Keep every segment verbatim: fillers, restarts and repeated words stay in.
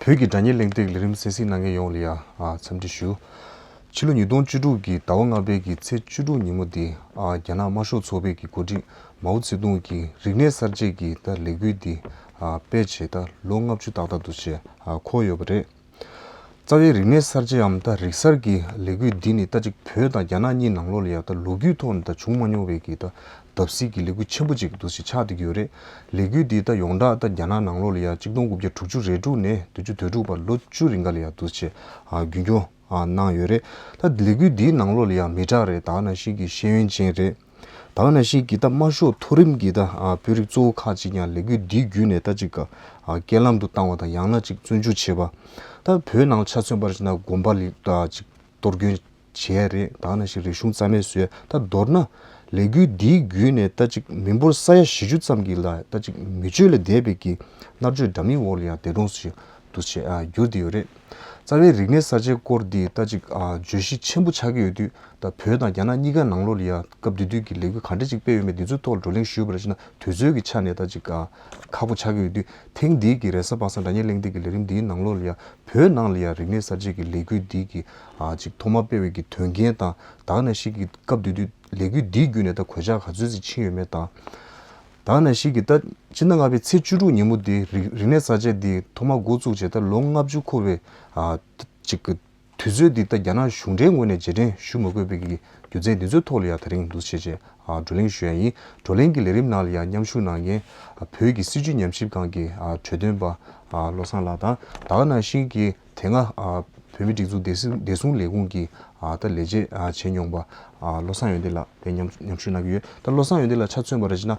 བོད་ཀྱི་སྒྲ་སྙན་གླེང་སྟེགས་ལས་རིམ་གསན་གཟིགས་གནང་མཁན་ཡོངས་ལ་ཡང་ཨ་འཚམས་འདྲི་ཞུ། ཕྱི་ལོ་ཉིས་སྟོང་བཅུ་དྲུག་གི་ཟླ་བ་ལྔ་པའི་གི་ཚེས་བཅུ་དྲུག་ཉིན་མོ་འདི་ཨ་རྒྱ་ནག་དམར་ཤོག་ཚོགས་པའི་གི་འགོ་ཁྲིད་མའོ་ཙེ་ཏུང་གི་རིག་གནས་གསར་བརྗེ་གི་ད་ལས་འགུལ་འདི་ཨ་སྤེལ་བྱས་ད་ལོ་ལྔ་བཅུ་ཏག་ཏག་འདུག་བྱས་ཨ་འཁོར་ཡོད་པ་རེད། རྩ་བའི་རིག་གནས་གསར་བརྗེའམ་ད་རིག་གསར་གྱི་ལས་འགུལ་འདི་ནི་ད་ཅིག་བོད་དང་རྒྱ་ནག་གཉིས་ནང་ལོགས་ལ་ཡང་ད་ལོ་རྒྱུས་ཐོག་ནས་ད་བྱུང་མ་མྱོང་བའི་གི་ད་བརྡབ་གསིག་གི་ལས་འགུལ་ཆེན་པོ་ཅིག་འདུག་ཞེས་ཆགས་བསྡད་ཀྱི་ཡོད་རེད། ལས་འགུལ་འདི་ད་ཡོངས་གྲགས་ད་རྒྱ་ནག་ནང་ལོགས་ལ་ཡང་གཅིག་སྟོང་དགུ་བརྒྱ་དྲུག་ཅུ་རེ་དྲུག་ནས་བདུན་ཅུ་དོན་དྲུག་བར་ལོ་བཅུ་རིང་ག་ལ་ཡང་འདུག་ཞེས་རྒྱུན་འཁྱོངས་གནང་ཡོད་རེད། ད་ལས་འགུལ་འདིའི་ནང་ལོགས་ལ་ཡང་མི་དྲག་རེད། ད་ག་ནང་བཞིན་གྱི་ཤེས་ཡོན་ཅན་རེད། ད་ག་ནང་བཞིན་གྱི་ད་དམར་ཤོག་མཐོ་རིམ་གྱི་ད་ཨ་དཔོན་རིགས་གཙོ་བོ་ཁག་ཅིག་ཀྱང་ལས་འགུལ་འདིའི་བརྒྱུད་ནས་ད་ཅིག་ཨ་སྐྱེལ་ལམ་དུ་བཏང་བ་དང་ཡང་ན་ཅིག་བཙོན་འཇུག་བྱས་པ། ད་བོད་ནང་ཆ་མཚོན་པར་བྱས་ན་དགོན་པ་ལ་ད་ཅིག་གཏོར་སྐྱོན་བྱས་རེད། ད་ག་ནང་བཞིན་རིག་གཞུང་རྩ་མེད་བཟོས། ད་མདོར་ན་ལས་འགུལ་འདིའི་བརྒྱུད་ནས་ད་ཅིག་མི་འབོར་ས་ཡ་བཞི་བཅུ་ཙམ་གྱི་ལ་ད་ཅིག་མི་སྤྱོད་ལས་འདས་པའི་གི་མནར་གཅོད་འདྲ་མིན་འོག་ལ་ཡང་འདས་གྲོངས་སུ་འདུག་ཅེས་ཨ་བསྒྱུར་ཏེ་ཡོད་རེད། རྩ་བའི་རིག་གནས་གསར་བརྗེའི་སྐོར་འདི་ད་ཅིག་ཨ་བརྗོད་གཞི་ཆེན་པོ་ཆགས་ཀྱི་ཡོད་དུས། ད་བོད་དང་རྒྱ་ནག་གཉིས་ཀ་ནང་ལོགས་ལ་ཡང་སྐབས་དེ་དུས་ཀྱི་ལས་འགུལ་ག་འདྲ་ཅིག་སྤེལ་ཡོད་མེད་འདི་ཚོའི་ཐོག་ལ་བགྲོ་གླེང་ཞུས་པ་རེད་ཅེ་ན་དུས་ཚོད་ཀྱི་ཆ་ནས་ད་ཅིག་ཨ་ཁག་པོ་ཆགས་ཀྱི་ཡོད་དུས། ཐེངས་འདིའི་གི་རེས་གཟའ་པ་སངས་སྒྲ་སྙན་གླེང་སྟེགས་ཀྱི་ལས་རིམ་འདིའི་ནང་ལོགས་ལ་ཡང་བོད་ནང་ལ་ཡང་རིག་གནས་གསར་བརྗེ་གི་ལས་འགུལ་འདི་གི་ཨ་ཅིག་ཐོག་མ་སྤེལ་བའི་གི་དོན་རྐྱེན་དང་། ད་ག་ནང་བཞིན་གྱི་སྐབས་དེ་དུས་ལས་འགུལ་འདིའི་བརྒྱུད་ནས་ད་གོད་ཆག་ག་ཚོད་ཅིག་ཕྱིན་ཡོད་མེད་དང་། ད་ག་ནང་བཞིན་གྱི་ད་ཕྱི་ཟླ་ལྔ་པའི་ཚེས་བཅུ་དྲུག་ཉིན་མོ་འདི་རིག་རིག་གནས་གསར་བརྗེ་འདི་ཐོག་མ་འགོ་བཙུགས་བྱས་ད་ལོ་ལྔ་བཅུ་འཁོར་བའི་ཨ་ཅིག་གི་དུས་ཚོད་འདི་ད་རྒྱ་ནག་གཞུང་འབྲེལ་ངོས་ནས་རྗེས་དྲན་ཞུ་མ་དགོས་པའི་གི་རྒྱུ་མཚན་འདི་ཚོའི་ཐོག་ལ་ཡང་དེ་རིང་འདུག་བྱས་བྱས་ཨ་བགྲོ་གླེང་ཞུ་ཡ་ཡིན། བགྲོ་གླེང་གི་ལས་རིམ་ནང་ལ་ཡང་མཉམ་ཞུགས་གནང་མཁན་ཨ་བོད་ཀྱི་སྲིད་བྱུས་ཉམས་ཞིབ་ཁང་གི་ཨ་གྲོས་སྟོན་པ་ཨ་བློ་བཟང་ལགས་དང་། ད་ག་ནང་བཞིན་གྱི་དེ་སྔ་ཨ་བོད་མིའི་སྒྲིག་འཛུགས་བདེ་སྲུང་བདེ་སྲུང་ལས་ཁུངས་ཀྱི་ཨ་ད་ལས་བྱེད་ཨ་བྱས་མྱོང་པ་ཨ་བློ་བཟང་ཡོན་ཏན་ལགས་དེ་མཉམ་མཉམ་ཞུགས་གནང་གི་ཡོད། ད་བློ་བཟང་ཡོན་ཏན་ལགས་ཆ་མཚོན་པ་རེད་ཅེ་ན།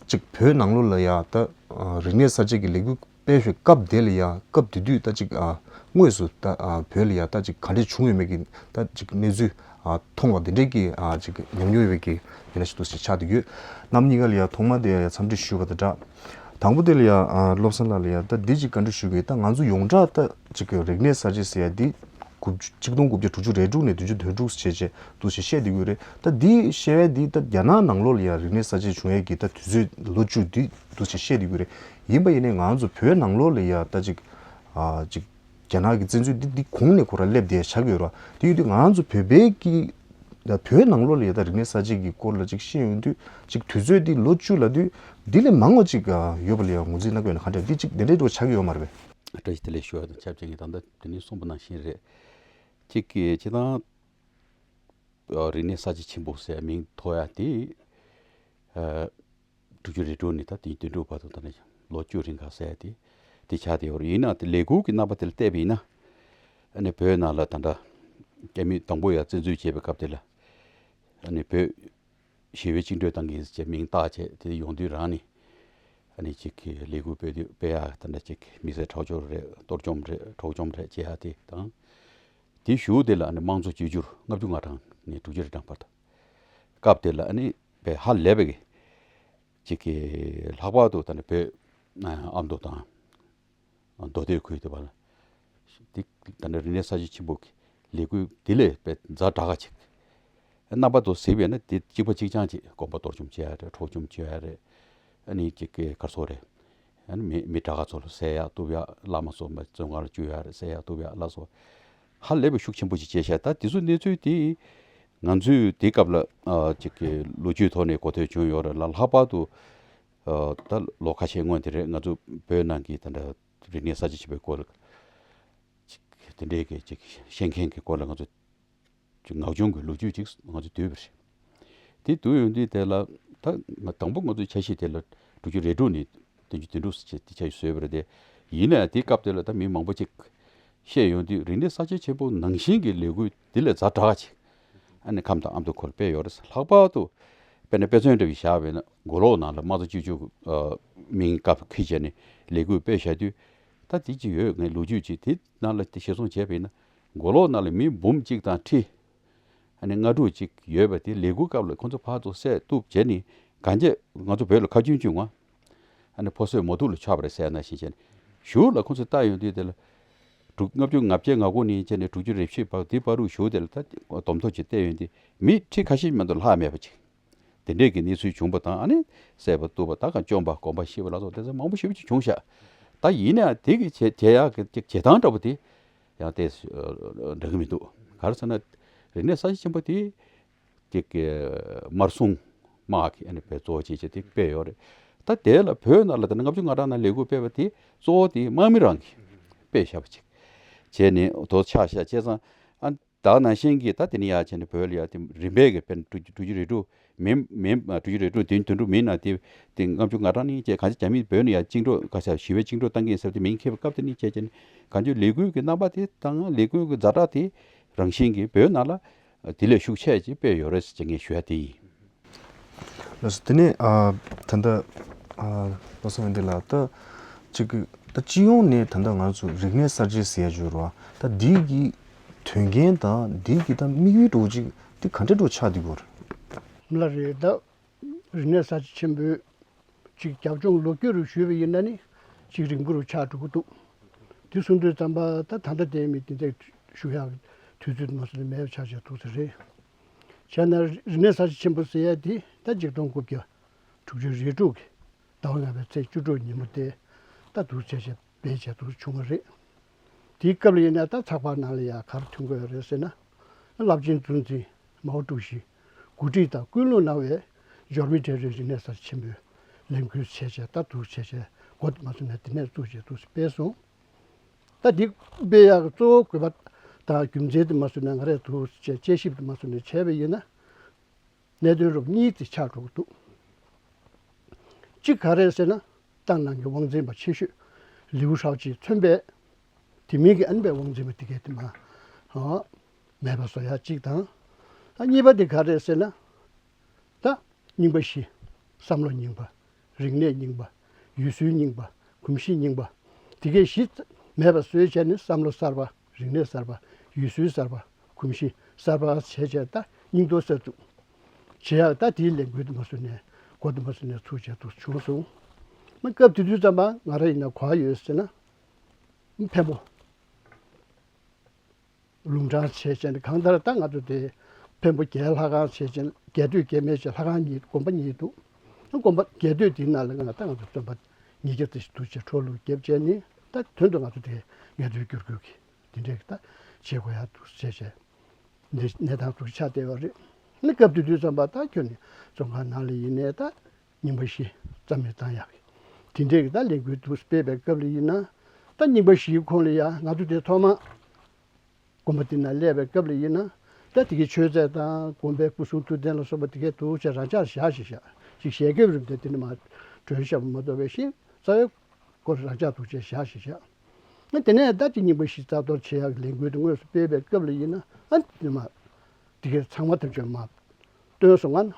གཅིག་བོད་ནང་ལོགས་ལ་ཡ་ད་ཨ་རིག་གནས་གསར་བརྗེ་གི་ལས་འགུལ་སྤེལ་བའི་སྐབས་དེ་ལ་ཡ་སྐབས་དེ་དུས་ད་ཅིག་ཨ་དངོས་སུ་ད་ཨ་བོད་ལ་ཡ་ད་ཅིག་ག་འདྲས་བྱུང་ཡོད་མེད་ཀྱི་ད་ཅིག་གནས་ཚུལ་ཨ་མཐོང་བ་འདི་འདྲས་ཀྱི་ཨ་ཅིག་ཉམས་མྱོང་ཡོད་པའི་གི་མི་སྣ་ཞིག་ཏུ་ཞིག་ཆགས་བསྡད་ཡོད། རྣམ་གཉིས་ཀ་ལ་ཡ་ཐོག་མ་དེ་ཡ་འཚམས་འདྲི་ཞུ་བ་དང་སྦྲགས། དང་པོ་དེ་ལ་ཡ་ཨ་བློ་བཟང་ལགས་ལ་ཡ་ད་འདི་ཅིག་བཀའ་འདྲི་ཞུ་གི། ད་ང་ཚོ་ཡོངས་གྲགས་ད་ཅིག་གི་རིག་གནས་གསར་བརྗེ་ཟེར་ཡ་འདི་དགུ་བཅུ་གཅིག་སྟོང་དགུ་བརྒྱ་དྲུག་ཅུ་རེ་དྲུག་ནས་བདུན་ཅུ་དོན་དྲུག་ཟེར་བྱས་འདུག་ཅེས་བཤད་བསྡད་ཀྱི་ཡོད་རེད། ད་འདི་བཤད་ཡ་འདི་ད་རྒྱ་ནག་ནང་ལོགས་ལ་ཡ་རིག་གནས་གསར་བརྗེ་བྱུང་ཡ་གི་ད་དུས་ཚོད་ལོ་བཅུ་འདི་འདུག་ཅེས་བཤད་བསྡད་ཀྱི་ཡོད་རེད། ཡིན་པ་ཡིན་ནའི་ང་ཚོ་བོད་ནང་ལོགས་ལ་ཡ་ད་ཅིག་ཨ་ཅིག་རྒྱ་ནག་གི་བཙན་འཛུལ་འདི་འདི་གོང་ནས་ཁོ་རང་སླེབས་བསྡད་ཆགས་ཀྱི་ཡོད་རེད། དེ་ཡོད་དུས་ང་ཚོ་བོད་པའི་གི་ད་བོད་ནང་ལོགས་ལ་ཡ་ད་རིག་གནས་གསར་བརྗེ་གི་སྐོར་ལ་ཅིག་བཤད་ཡོང་དུས་ཅིག་དུས་ཚོད་འདི་ལོ་བཅུ་ལབ་དུས་འདི་ལས་མང་བ་ཅིག་ཡོད་པ་ལ་ཡ་ངོས་འཛིན་གནང་གི་ཡོད་ན་ག་འདྲ། འདི་ཅིག་དེ་འདྲའི་འགྲོ་ཆགས་ཀྱི་ཡོད་མ་རེད་པས། བཀྲ་ཤིས་བདེ་ལེགས་ཞུ་བ་དང་ཆབས་ཅིག་གིས་ད་ལྟ་དེ་ནས་གསུངས་པ་ནང་བཞིན་རེད། གཅིག་གིས་སྤྱིར་བཏང་རིག་གནས་གསར་བརྗེ་ཆེན་པོ་ཟེར་མིང་ཐོགས་ཡ་དེ་དྲུག་ཅུ་རེ་དྲུག་ནས་ད་དེ་དོན་གྲུབ་བར་དུ་ད་ནི་ལོ་བཅུ་རིང་ག་ཟེར་ཡ་དེ་དེ་ཆགས་བསྡད་ཡོད་རེད། ཡིན་ན་དེ་ལས་འགུལ་གྱི་རྣམ་པ་དེ་ལ་བལྟས་པ་ཡིན་ན་ཨ་ནི་བོད་ནང་ལ་ད་ལྟ་སྐད་མེད་དང་པོ་ཡ་བཙན་འཛུལ་བྱས་པའི་སྐབས་དེ་ལ་ཨ་ནི་བོད་ཞི་བའི་བཅིངས་འགྲོལ་བཏང་གི་ཡིན་ཟེར་མིང་བཏགས་བྱས་དེ་ཡོང་དུས་རང་ནི་ཨ་ནི་ཅིག་གི་ལས་འགུལ་སྤེལ་དུས་སྤེལ་ཡག་ད་འདྲ་ཅིག་དམིགས་བསལ་འཕྲོག་སྦྱོར་རེད། གཏོར་བཅོམ་རེད། འཕྲོག་བཅོམ་རེད་བྱེད་ཡག་དེ་དང་། དེའི་གཞུག་དེ་ལ་ཨ་ནི་དམངས་གཙོ་བཅོས་བསྒྱུར་ལྔ་བཅུ་ང་གྲངས་ནས་དྲུག་ཅུ་རེ་གྲངས་བར་དུ་སྐབས་དེ་ལ་ཨ་ནི་དཔེ་ཧ་ལས་པའི་ཅིག་གི་ལྷག་པར་དུ་ད་ནི་བོད་ཨ་མདོ་དང་། མདོ་སྟོད་ཁུལ་དུ་བ་ལ། འདི་ད་ནི་རིག་གནས་གསར་བརྗེ་ཆེན་པོ་གི་ལས་འགུལ་འདི་ལས་དཔེ་ཛ་དྲག་ག་ཅིག་རྣམ་པ་ཚོ་གཟིགས་པས་ན་འདི་གཅིག་པ་གཅིག་རྐྱང་ཅིག་དགོན་པ་གཏོར་བཅོམ་བྱེད་ཡ་རེད། འཕྲོག་བཅོམ་བྱེད་ཡ་རེད། ཨ་ནི་ཅིག་གི་གར་སོགས་རེད། ཨ་ནི་མི་མི་དྲག་ག་ཚོ་ལ་བསད་ཡ་གཏུབ་ཡ། བླ་མ་ཚོ་མ་བཙོན་ཁང་ལ་བཅུག་ཡ་རེད། བསད་ཡ་གཏུབ་ཡ་ལ་སོགས་ཧ་ལས་པའི་ཤུགས་ཆེན་པོ་ཅིག་བྱས་ཤག་ད་དེ་ཚོ་གནས་ཚུལ་དེ་ང་ཚོས་དེ་སྐབས་ལ་ཨ་ཅིག་གི་ལོ་རྒྱུས་ཐོག་ནས་གོ་ཐོས་བྱུང་ཡོད་རེད་ལ། ལྷག་པར་དུ་ཨ་ད་ལོ་ཁ་ཤས་སྔོན་དེ་རེད། ང་ཚོ་བོད་ནང་གི་ད་ལྟ་རིག་གནས་གསར་བརྗེ་ཆེན་པོའི་སྐོར་ལ་ཅིག་དེ་འདྲའི་གི་ཅིག་ཤེས་མཁན་གྱི་སྐོར་ལ་ང་ཚོ་ཅིག་ངག་རྒྱུན་གྱི་ལོ་རྒྱུས་ཅིག་ང་ཚོ་བསྡུས་པ་རེད། དེ་བསྡུས་ཡོང་དུས་དེ་ལ་ད་ང་དང་པོ་ང་ཚོའི་འཆར་གཞི་དེ་ལ་དྲུག་ཅུ་རེ་དྲུག་ནས་བདུན་ཅུ་དོན་དྲུག་ཟེར་དེ་འཆར་གཞི་བཟོས་པ་རེད་དེ། ཡིན་ནའང་དེའི་སྐབས་དེ་ལ་ད་མི་མང་པོ་ཅིག་བཤད་ཡོང་དུས་རིག་གནས་གསར་བརྗེ་ཆེན་པོ་ནང་བཞིན་གྱི་ལས་འགུལ་དེ་ལས་ཛ་དྲག་ཅིག་ཨ་ནི་ཁམས་དང་ཨ་མདོ་ཁུལ་སྤེལ་ཡོད་རེད། ལྷག་པར་དུ་དཔེར་ན་དཔེ་མཚོན་འདྲ་བའི་བཞག་པ་ཡིན་ན་མགོ་ལོག་ནང་ལ་དམངས་གཙོ་བཅོས་བསྒྱུར་མིང་སྐབས་ཁུལ་བྱས་ནས་ལས་འགུལ་སྤེལ་བཞག་དུས་ད་དེ་ཅི་ཡོད་ངས་ལོ་རྒྱུས་ཅིག་དེ་ནང་ལ་དེ་ཞིག་གསུང་བྱས་པ་ཡིན་ན་མགོ་ལོག་ནང་ལ་མི་འབུམ་གཅིག་དང་ཁྲི་ཨ་ནི་ལྔ་དྲུག་ཅིག་ཡོད་པ་དེ་ལས་འགུལ་སྐབས་ལ་ཁོ་ཚོ་ཕར་ཚུར་བསད་གཏུབ་བྱས་ནས་གང་ཅི་ང་ཚོ་བོད་ལ་ཁ་རྒྱུན་བྱུང་བ། ཨ་ནི་ཕོ་གསོད་མོ་གཏུག་ལ་ཆགས་པ་རེད་ཟེར་ན་ཞིག་བྱས་ནས་གཞུག་ལ་ཁོ་ཚོས་བལྟ་ཡོང་དུས་དེ་ལ་དྲུག་ལྔ་བཅུ་ང་བརྒྱད་ང་དགུ་ནས་བྱས་ནས་དྲུག་ཅུ་རེ་བཞི་བར་དེ་བར་དུ་གཞུག་དེ་ལ་ད་སྡོམ་ཐོ་ཅིག་བལྟས་ཡོང་དུས་མི་ཁྲི་ཁ་ཤས་མ་གཏོགས་ལྷག་མེད་པ་ཅིག་དེ་འདྲས་ཀྱི་གནས་ཚུལ་བྱུང་བ་དང་། ཨ་ནི་བསད་པ་གཏུབ་པ་ད་གང་བཅོམ་པ་གོམ་པ་བཤིག་པ་ལ་སོགས་དེ་ཚོ་མང་པོ་ཞེ་པོ་ཅིག་བྱུང་ཤག་ད་ཡིན་ན་དེ་གི་བྱེད་བྱེད་ཡག་གི་ཅིག་བྱེད་སྟངས་འདྲ་པོ་དེ་ཡང་དེ་འདྲ་གི་མི་འདུག་ག་རེ་ཟེར་ན། རིག་གནས་གསར་བརྗེ་ཆེན་པོ་དེ་ཅིག་གི་དམར་སྲུང་དམག་གི་ཨ་ནི་དཔེ་གཙོ་བོ་བྱས་བྱས་དེ་སྤེལ་ཡོད་རེད། ད་དེ་ལ་བོད་ནང་ལ་ད་ནི་ལྔ་བཅུ་ང་གྲངས་ནང་ལས་འགུལ་སྤེལ་བ་དེ་གཙོ་བོ་དེ་དམག་མི་རང་གིས་སྤེལ་བཞག་པ་ཅིག་བྱས་ནས་དོ་ཆགས་བཞག་བྱས་ཙང་། ཨ་ད་ནང་བཞིན་གྱི་ད་དེ་ནི་ཡ་བྱས་ནས་བོད་ལ་ཡ་དེ་རིམ་པས་ཀྱི་དཔེར་ན་དྲུག་ཅུ་དྲུག་ཅུ་རེ་དྲུག་མིན་མིན་དྲུག་ཅུ་རེ་དྲུག་དེ་དོན་དྲུག་མིན་ན་དེ་དེ་ལྔ་བཅུ་ང་གྲངས་ནི་བཅས་གང་ཅི་རྒྱ་མི་བོད་ནས་ཡ་བཅིངས་འགྲོལ་ག་ས་ཞི་བའི་བཅིངས་འགྲོལ་བཏང་གི་ཡིན་ཟེར་དེ་མིང་འཁྱེར་བའི་སྐབས་དེ་ནི་བྱས་བྱས་ནས་གང་ཅི་ལས་འགུལ་གྱི་རྣམ་པ་དེ་དང་ལས་འགུལ་གྱི་ཛ་དྲག་དེ་རང་བཞིན་གྱིས་བོད་ནང་ལ་དེ་ལས་ཤུགས་ཆེ་ཅིག་སྤེལ་ཡོད་རེད་ཟེར་ངས་ཞུ་ཡ་དེ་ཡིན། ལགས་སོ། དེ་ནས་ཨ་ད་ལྟ་ཨ་བློ་བཟང་དབང་འདུས་ལགས། ད་ཅིག་གི་ད་སྤྱི་ཡོངས་ནས་ད་ལྟ་ང་ཚོ་རིག་གནས་གསར་བརྗེ་ཟེར་ཡ་ཡོད་རེད་བ། ད་འདི་གི་དོན་རྐྱེན་དང་འདི་གི་ད་དམིགས་ཡུལ་འདྲ་བོ་ཅིག་འདི་ག་འདྲ་འདྲ་བོ་ཆགས་བསྡད་ཡོད་རེད། ལགས་རེད། ད་རིག་གནས་གསར་བརྗེ་ཆེན་པོའི་ཅིག་རྒྱབ་ལྗོངས་ལོ་རྒྱུས་རུ་ཞུས་པ་ཡིན་ན་ནི་ཅིག་རིང་པོ་རུ་ཆགས་འགྲོ་གི་འདུག་དེ་གསུང་དུས་ཙམ་པ་ད་ད་ལྟ་དེ་མི་དེ་འདྲ་ཞུ་ཡག་དུས་ཚོད་མ་སོང་ནས་མེད་པ་ཆགས་བཞག་འདུག་ས་རེད། བྱས་ན་རིག་གནས་གསར་བརྗེ་ཆེན་པོ་ཟེར་ཡ་དེ་ད་ཆིག་སྟོང་དགུ་བརྒྱ་དྲུག་ཅུ་རེ་དྲུག་གི་ཟླ་བ་ལྔ་པའི་ཚེས་བཅུ་དྲུག་ཉིན་མོ་དེ་ད་འདུག་བྱས་བྱས་སྤེལ་བྱས་འདུག་བྱུང་བ་རེད། དེའི་སྐབས་ལ་ཡིན་ན་ད་ཚགས་པར་ནང་ལ་ཡ་ག་རེ་ཐོན་གྱི་ཡོད་རེད་ཟེར་ན། རླབས་ཆེན་གཙོ་འཛིན་མའོ་ཀྲུའུ་ཞིས་གོ་སྒྲིག་དང་སྐུལ་སློང་གནང་བའི་འབྱོར་མེད་བྲལ་རིག་རིག་གནས་གསར་ཆེན་པོའི་ལས་འགུལ་བྱས་བྱས་ད་འདུག་བྱས་བྱས་འགོ་དེ་མ་ཚུགས་ནས་དེ་ནས་བཙུགས་བྱས་འདུག་སྤེལ་སོང་། ད་འདི་སྤེལ་ཡག་གི་གཙོ་བོ་དགོས་པ་དང་རྒྱུ་མཚན་དེ་མ་བཟོས་ན་ང་རས་འདུག་བྱས་དཔྱད་ཞིབ་དེ་མ་བཟོས་ནས་བྱས་པ་ཡིན་ན། གནད་དོན་རུ་གཉིས་དེ་ཆགས་འགྲོ་གི་འདུག་གཅིག་ག་རེ་ཟེར་ན། ཏང་ནང་གི་དབང་འཛིན་པ་ཆེ་ཤོས་ལིའུ་ཧྲའོ་ཅི་མཚོན་པའི་དེ་མིན་གྱི་ཨན་པའི་དབང་འཛིན་པ་དེ་གས་དེ་མ་ཨ་མེད་པ་བཟོ་ཡག་གཅིག་དང་། ཨ་གཉིས་པ་དེ་ག་རེ་ཟེར་ན། ད་རྙིང་པ་བཞི། བསམ་བློ་རྙིང་པ། རིག་གནས་རྙིང་པ། ཡུལ་སྲོལ་རྙིང་པ། གོམས་གཤིས་རྙིང་པ། དེ་གས་གཞི་མེད་པ་བཟོས་བྱས་ནས་བསམ་བློ་གསར་པ། རིག་གནས་གསར་པ། ཡུལ་སྲོལ་གསར་པ། གོམས་གཤིས་གསར་པ་བྱས་བྱས་ད་རྙིང་དོ་གསར་བཙུགས་བྱེད་ཡག་ད་དེའི་ལས་འགུལ་དུ་མ་བཟོས་ནས་འགོ་དུ་མ་བཟོས་ནས་ཚུགས་བྱས་འདུག་བྱུང་སོང་། མ་སྐབས་དེ་དུས་ཙམ་པ་ང་རང་ཡིན་ན་ག་པར་ཡོད་ཟེར་ན། འཕན་པོ། ལུང་དྲངས་བྱས་བྱས་ནས་གང་ལྟར་ད་ང་ཚོ་དེ་འཕན་པོ་རྒྱལ་ལྷ་ཁང་བྱས་བྱས་རྒྱལ་སྟོད་རྒྱལ་མེད་ཅེས་ལྷ་ཁང་གཉིས་དགོན་པ་གཉིས་འདུག་དགོན་པ་རྒྱལ་སྟོད་དེའི་ནང་ལ་ང་ད་ང་ཚོ་བཙོན་པ་ཉིས་བརྒྱ་ཙམ་ཞིག་འདུག་ཅེས་འཕྲོ་བླུགས་བརྒྱབ་བྱས་ནས་ད་དོན་དུ་ང་ཚོ་དེ་ངལ་རྩོལ་བསྒྱུར་དགོས་ཀྱི་དེ་འདྲས་ཀྱི་ད་བྱེད་དགོས་ཡག་འདུག་བྱས་བྱས་འདི་གནས་སྟངས་འདུག་ཆགས་བསྡད་པ་རེད། ནི་སྐབས་དེ་དུས་ཙམ་པ་ད་ཁྱོད་ནི་བཙོན་ཁང་ནང་ལ་ཡིན་ནའི་ད་རྙིང་པ་བཞི་རྩ་མེད་བཏང་ཡག་གི་དེ་འདྲས་ཀྱི་ད་ལས་འགུལ་འདུག་སྤེལ་བའི་སྐབས་ལ་ཡིན་ན། ད་རྙིང་པ་བཞིའི་ཁོངས་ལ་ཡ་ང་ཚོ་དེ་ཐོག་མ། དགོན་པ་དེ་ན་སླེབས་པའི་སྐབས་ལ་ཡིན་ན། ད་དེ་གའི་མཆོད་རྫས་དང་དགོན་པའི་སྐུ་གསུང་ཐུགས་རྟེན་ལ་སོགས་པ་དེ་གའི་འདུག་ཅེས་རང་འཇགས་བཞག་ཞིག་བཞག་ཅིག་ཞལ་ཁེབས་རིམ་དེ་དེ་ནི་མ་གྲོན་ཤབ་མ་གཏོགས་པའི་ཤིང་རྩ་བའི་སྐོར་རང་འཇགས་འདུག་ཅེས་བཞག་ཞིག་བཞག་ཨ་དེ་ནས་ད་དེ་རྙིང་པ་བཞི་རྩ་གཏོར་བྱེད་ཡག་གི་ལས་འགུལ་དེ་དངོས་སུ་སྤེལ་བའི་སྐབས་ལ་ཡིན་ན། ཨ་དེ་ནི་མ་དེ་གའི་ཚང་མ་ཐམས་ཅད་མ་བཏོན་སོང་ང་ན།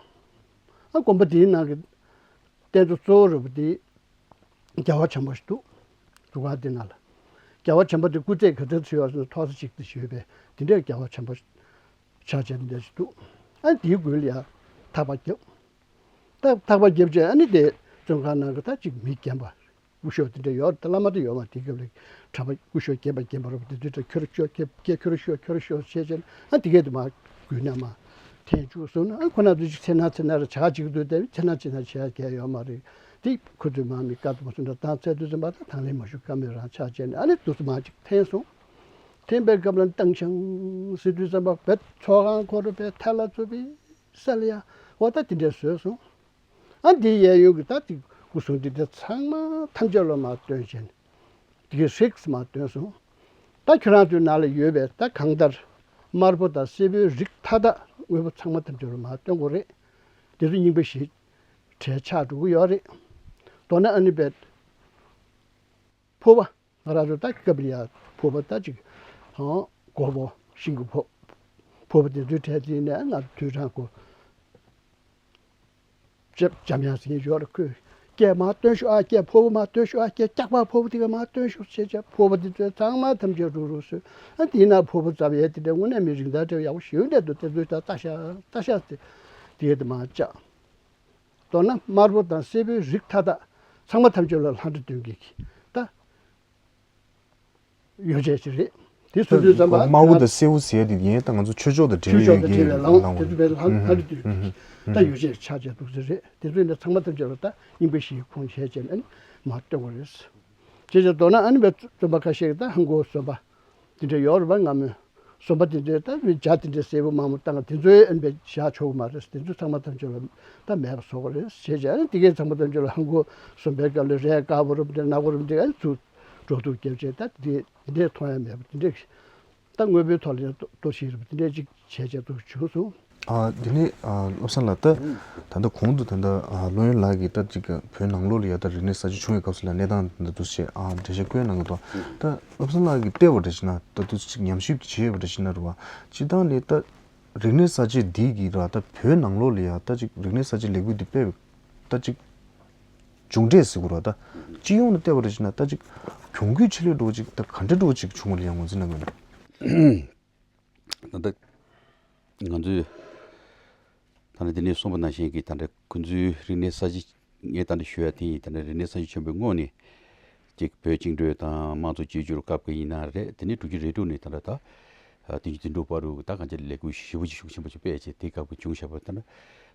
ཨ་དགོན་པ་དེའི་ནང་གི་རྟེན་གཙོ་གཙོ་བོ་རུ་དེ། རྒྱལ་བ་བྱམས་པ་ཞིག་འདུག་རུ་ཁག་འདི་ནང་ལ། རྒྱལ་བ་བྱམས་པ་འདི་སྐུ་ཚེ་ག་ཚོད་ཚུད་ཡོད་ཟེར་ན་ཐོག་ས་གཅིག་ཏུ་ཞུས་པས་དེ་འདྲའི་རྒྱལ་བ་བྱམས་པ་ཆགས་བྱས་འདི་འདྲ་ཞིག་འདུག་ཨ་ནི་དེའི་མགུལ་ལ་ཡང་ཐག་པ་བརྒྱབ། ད་ཐག་པ་བརྒྱབ་རྗེས་ཨ་ནི་དེ་བཙོན་ཁང་ནང་གི་ད་གཅིག་མི་རྒན་པ་སྐུ་ཞབས་དེ་འདྲ་ཡོད་ད་བླ་མ་དེ་ཡོད་མ་དེའི་སྐབས་ལ་གྲྭ་པ་སྐུ་ཞབས་རྒན་པ་རྒན་པ་རུ་དེ་དུས་ད་ཁྱོད་ར་ཤོག་ཁྱེད་ཁྱོད་ར་ཤོག་ཁྱོད་ར་ཤོག་བྱས་བྱས་ཨ་དེ་གས་དུ་མ་མགུལ་ནས་མ་འཐེན་བཅུག་སོང་ན་ཨ་ཁོ་ན་དུ་ཅིག་ཚེ་ན་ཚེ་ན་ར་བྱ་གཅིག་ཏུ་བསྡད་ཚེ་ན་ཚེ་ན་བྱས་རྒྱལ་ཡོད་མ་རེད། དེ་ཁོ་ཚོས་མ་མི་དཀའ་ཐུབ་མ་སོང་འདྲ་བཏང་ཚད་དུས་ཙམ་པ་ད་དང་ལེན་མ་ཞུ་ཀ་མེད་རང་ཆགས་བྱས་ནས་ཨ་ནི་དུས་སུ་མ་ཅིག་འཐེན་སོང་། འཐེན་པའི་སྐབས་ལ་བཏང་ཆང་ཟེར་དུས་ཙམ་པ་བེད་ཚོགས་ཁང་ཁོ་རུ་བེད་ཐལ་ལ་བཙུགས་པའི་ས་ལ་ཡ་འོ་ད་དེ་འདྲས་བཟོས་སོང་། ཨ་འདི་གཡས་གཡོན་གྱི་ད་དེ་སྐུ་གསུང་འདི་འདྲ་ཚང་མ་ཐམས་ཅད་ལ་མ་སྟོན་བྱས་ནས་དེ་གའི་རིགས་མ་སྟོན་སོང་། ད་ཁྱོད་རང་ཚོའི་ནང་ལ་ཡོད་པའི་ད་གང་ལྟར་དམར་པོ་དང་སེར་པོའི་རིགས་མཐའ་དག་དངོས་པོ་ཚང་མ་ཐམས་ཅད་ལ་མ་སྟོན་དགོས་རེད། དེ་ཚོ་རྙིང་པ་ཞིག་གྲས་ཆགས་འགྲོ་གི་ཡོད་རེད། མདོར་ན་ཨ་ནི་བེད། ཕོར་པ། ང་རང་ཚོ་ད་སྐབས་ལ་ཡ་ཕོར་པ་ད་ཅིག་ཧང་སྒོར་པོ་ཤིང་གི་ཕོར། ཕོར་པ་དེ་ཚོའི་གྲས་དེ་ནས་ང་ཚོ་དུས་རང་གོ། ཅེབ་འཇམ་དབྱངས་ཟེར་མཁན་ཡོད་རེད་ཁོས། སྐད་མར་བཏོན་ཤོག་ཨ་སྐད་ཕོར་པ་མར་བཏོན་ཤོག་ཨ་སྐད་སྐྱག་པ་ཕོར་པ་དེ་ག་མར་བཏོན་ཤོག་ཅེས་བྱས་ཕོར་པ་དེ་ཚོའི་ཚང་མ་ཐམས་ཅད་རུག་རུག་བཟོས། ཨ་དེའི་ནང་ཕོར་པ་བཙབ་ཡས་དེ་འདྲ་དངོས་གནས་མི་རིགས་འདྲ་འདྲ་ཡག་པོ་ཞེ་པོ་འདྲ་འདུག་དེ་ཚོའི་ད་ལྟ་ཤག་ལྟ་ཤག་དེ་དེ་ག་དེ་མར་བཅག་མདོར་ན་དམར་པོ་དང་སེར་པོའི་རིགས་མཐའ་དག་ཚང་མ་ཐམས་ཅད་ལ་ལྷ་འདྲེ་སྟོན་མཁན་གྱི་ད་ཡོ་བྱད་ཅིག་རེད། དེ་སོ་སོའི་ཙམ་པ་དམར་པོ་དང་སེར་པོ་ཟེར་དེ་ཡིན་ད་ང་ཚོ་ཆོས་ཕྱོགས་དང་འབྲེལ་ཆོས་ཕྱོགས་ཡོད་དང་འབྲེལ་བའི་ལམ་དེ་ཚོ་བའི་ལྷ་ལྷ་འདྲེ་སྟོན་མཁན་གྱི་ད་ཡོ་བྱད་ཆ་བྱད་འདུག་ཟེར་རེད། དེ་ཚོ་ཡིན་ན་ཚང་མ་ཐམས་ཅད་ལ་ད་རྙིང་པ་ཞིག་ཁུངས་བྱས་བྱས་ནས་མར་སྟོན་དགོས་རེད། བྱས་ཙང་མདོར་ན་ཨ་ནི་བའི་རྩོམ་པ་ཁ་ཤས་ཀྱིས་ད་ཧང་གོ་རྩོམ་པ་དེ་འདྲ་ཡོད་རེད་པ། སྔ་མོའི་རྩོམ་པ་དེ་འདྲའི་ད་བྱ་དེ་འདྲའི་གསལ་པོ་མང་པོ་བཏང་། དེ་ཚོའི་ཨ་ནི་བའི་བཞག་ཆོག་གི་མ་རེད། དེ་ཚོ་ཚང་མ་ཐམས་ཅད་ལ་ད་མེད་པ་བཟོ་དགོས་རེད། བྱས་ཙང་ཨ་ནི་དེ་གའི་ཚང་མ་ཐམས་ཅད་ལ་ཧང་གོ་རྩོམ་པའི་སྐབས་ལ་རས་དཀར་པོ་རུ་འདི་ནག་པོ་རུ་འདི་ཨ་ནི་ཚུར་འགྲོ་འདུག་རྒྱབ་བྱས། ད་དེ་དེ་འདྲའི་མཐོང་ཡ་མེད་པ་དེ་འདྲའི་ད་དངོས་པོའི་ཐོག་ལ་གཏོར་བཤིག་རེད་པ། དེ་འདྲའི་ཅིག་བྱས་བྱས་འདུག་བྱུང་སོང་། ཨ། དེ་ནས་ཨ། བློ་བཟང་ལགས། ད་ད་ལྟ་གོང་དུ་ད་ལྟ་ཨ། ལོ་ཡོན་ལགས་ཀྱིས་ད་ཅིག་བོད་ནང་ལོགས་ལ་ཡ་ད་རིག་གནས་གསར་བརྗེ་བྱུང་བའི་སྐབས་སུ་ལ་གནས་སྟངས་ད་འདུག་སེ་ཨ། འགྲེལ་བཤད་བཀོད་གནང་གི་འདུག་ད་བློ་བཟང་ལགས་ཀྱིས་བལྟས་པ་འདྲ་ཞིག་ན་ད་འདུག་ཅིག་ཉམས་ཞིབ་བྱས་པ་འདྲ་ཞིག་ན་རེད་བ། སྤྱིར་བཏང་ནས་ད་རིག་གནས་གསར་བརྗེ་འདི་གིས་ར་ད་བོད་ནང་ལོགས་ལ་ཡ་ད་ཅིག་རིག་གནས་གསར་བརྗེ་ལས་འགུལ་འདི་སྤེལ་བའི་ད་ཅིག་མཇུག་འབྲས་ཟེར་དགོས་ར། ད་སྤྱི་ཡོངས་ནས་བལྟས་པ་འདྲ་ཞིག་ན་ད་ཅིག་གྱོང་གུད་ཆེ་ལོས་འགྲོ་ཅིག་ད་ག་འདྲ་འགྲོ་ཅིག་བྱུང་བ་ལ་ཡང་ངོས་འཛིན་གནང་གི་ཡོད། ད་ལྟ་ང་ཚོས་ད་ནི་འདི་ནས་གསུངས་པ་ནང་བཞིན་གྱི་ད་ལྟ་ཁོང་ཚོའི་རིག་གནས་གསར་བརྗེ། ངས་ད་ལྟ་ཞུ་ཡ་དེ་ཡིན། ད་ལྟ་རིག་གནས་གསར་བརྗེ་ཆེན་པོའི་སྔོན་ནས་ཅིག་བོད་བཅིངས་འགྲོལ་དང་དམངས་གཙོ་བཅོས་བསྒྱུར་སྐབས་ཀྱི་ཡིན་ན་རེད། དེ་ནས་དྲུག་ཅུ་རེ་དྲུག་ནས་ད་ལྟ་ད་བདུན་ཅུ་དོན་དྲུག་བར་དུ་ད་གང་ཅི་ལས་འགུལ་ཞེ་པོ་ཅིག་ཤུགས་ཆེན་པོ་ཅིག་སྤེལ་བྱས། དེ་སྐབས་ཀྱི་བྱུང་བཞག་པ་ད་ལྟ་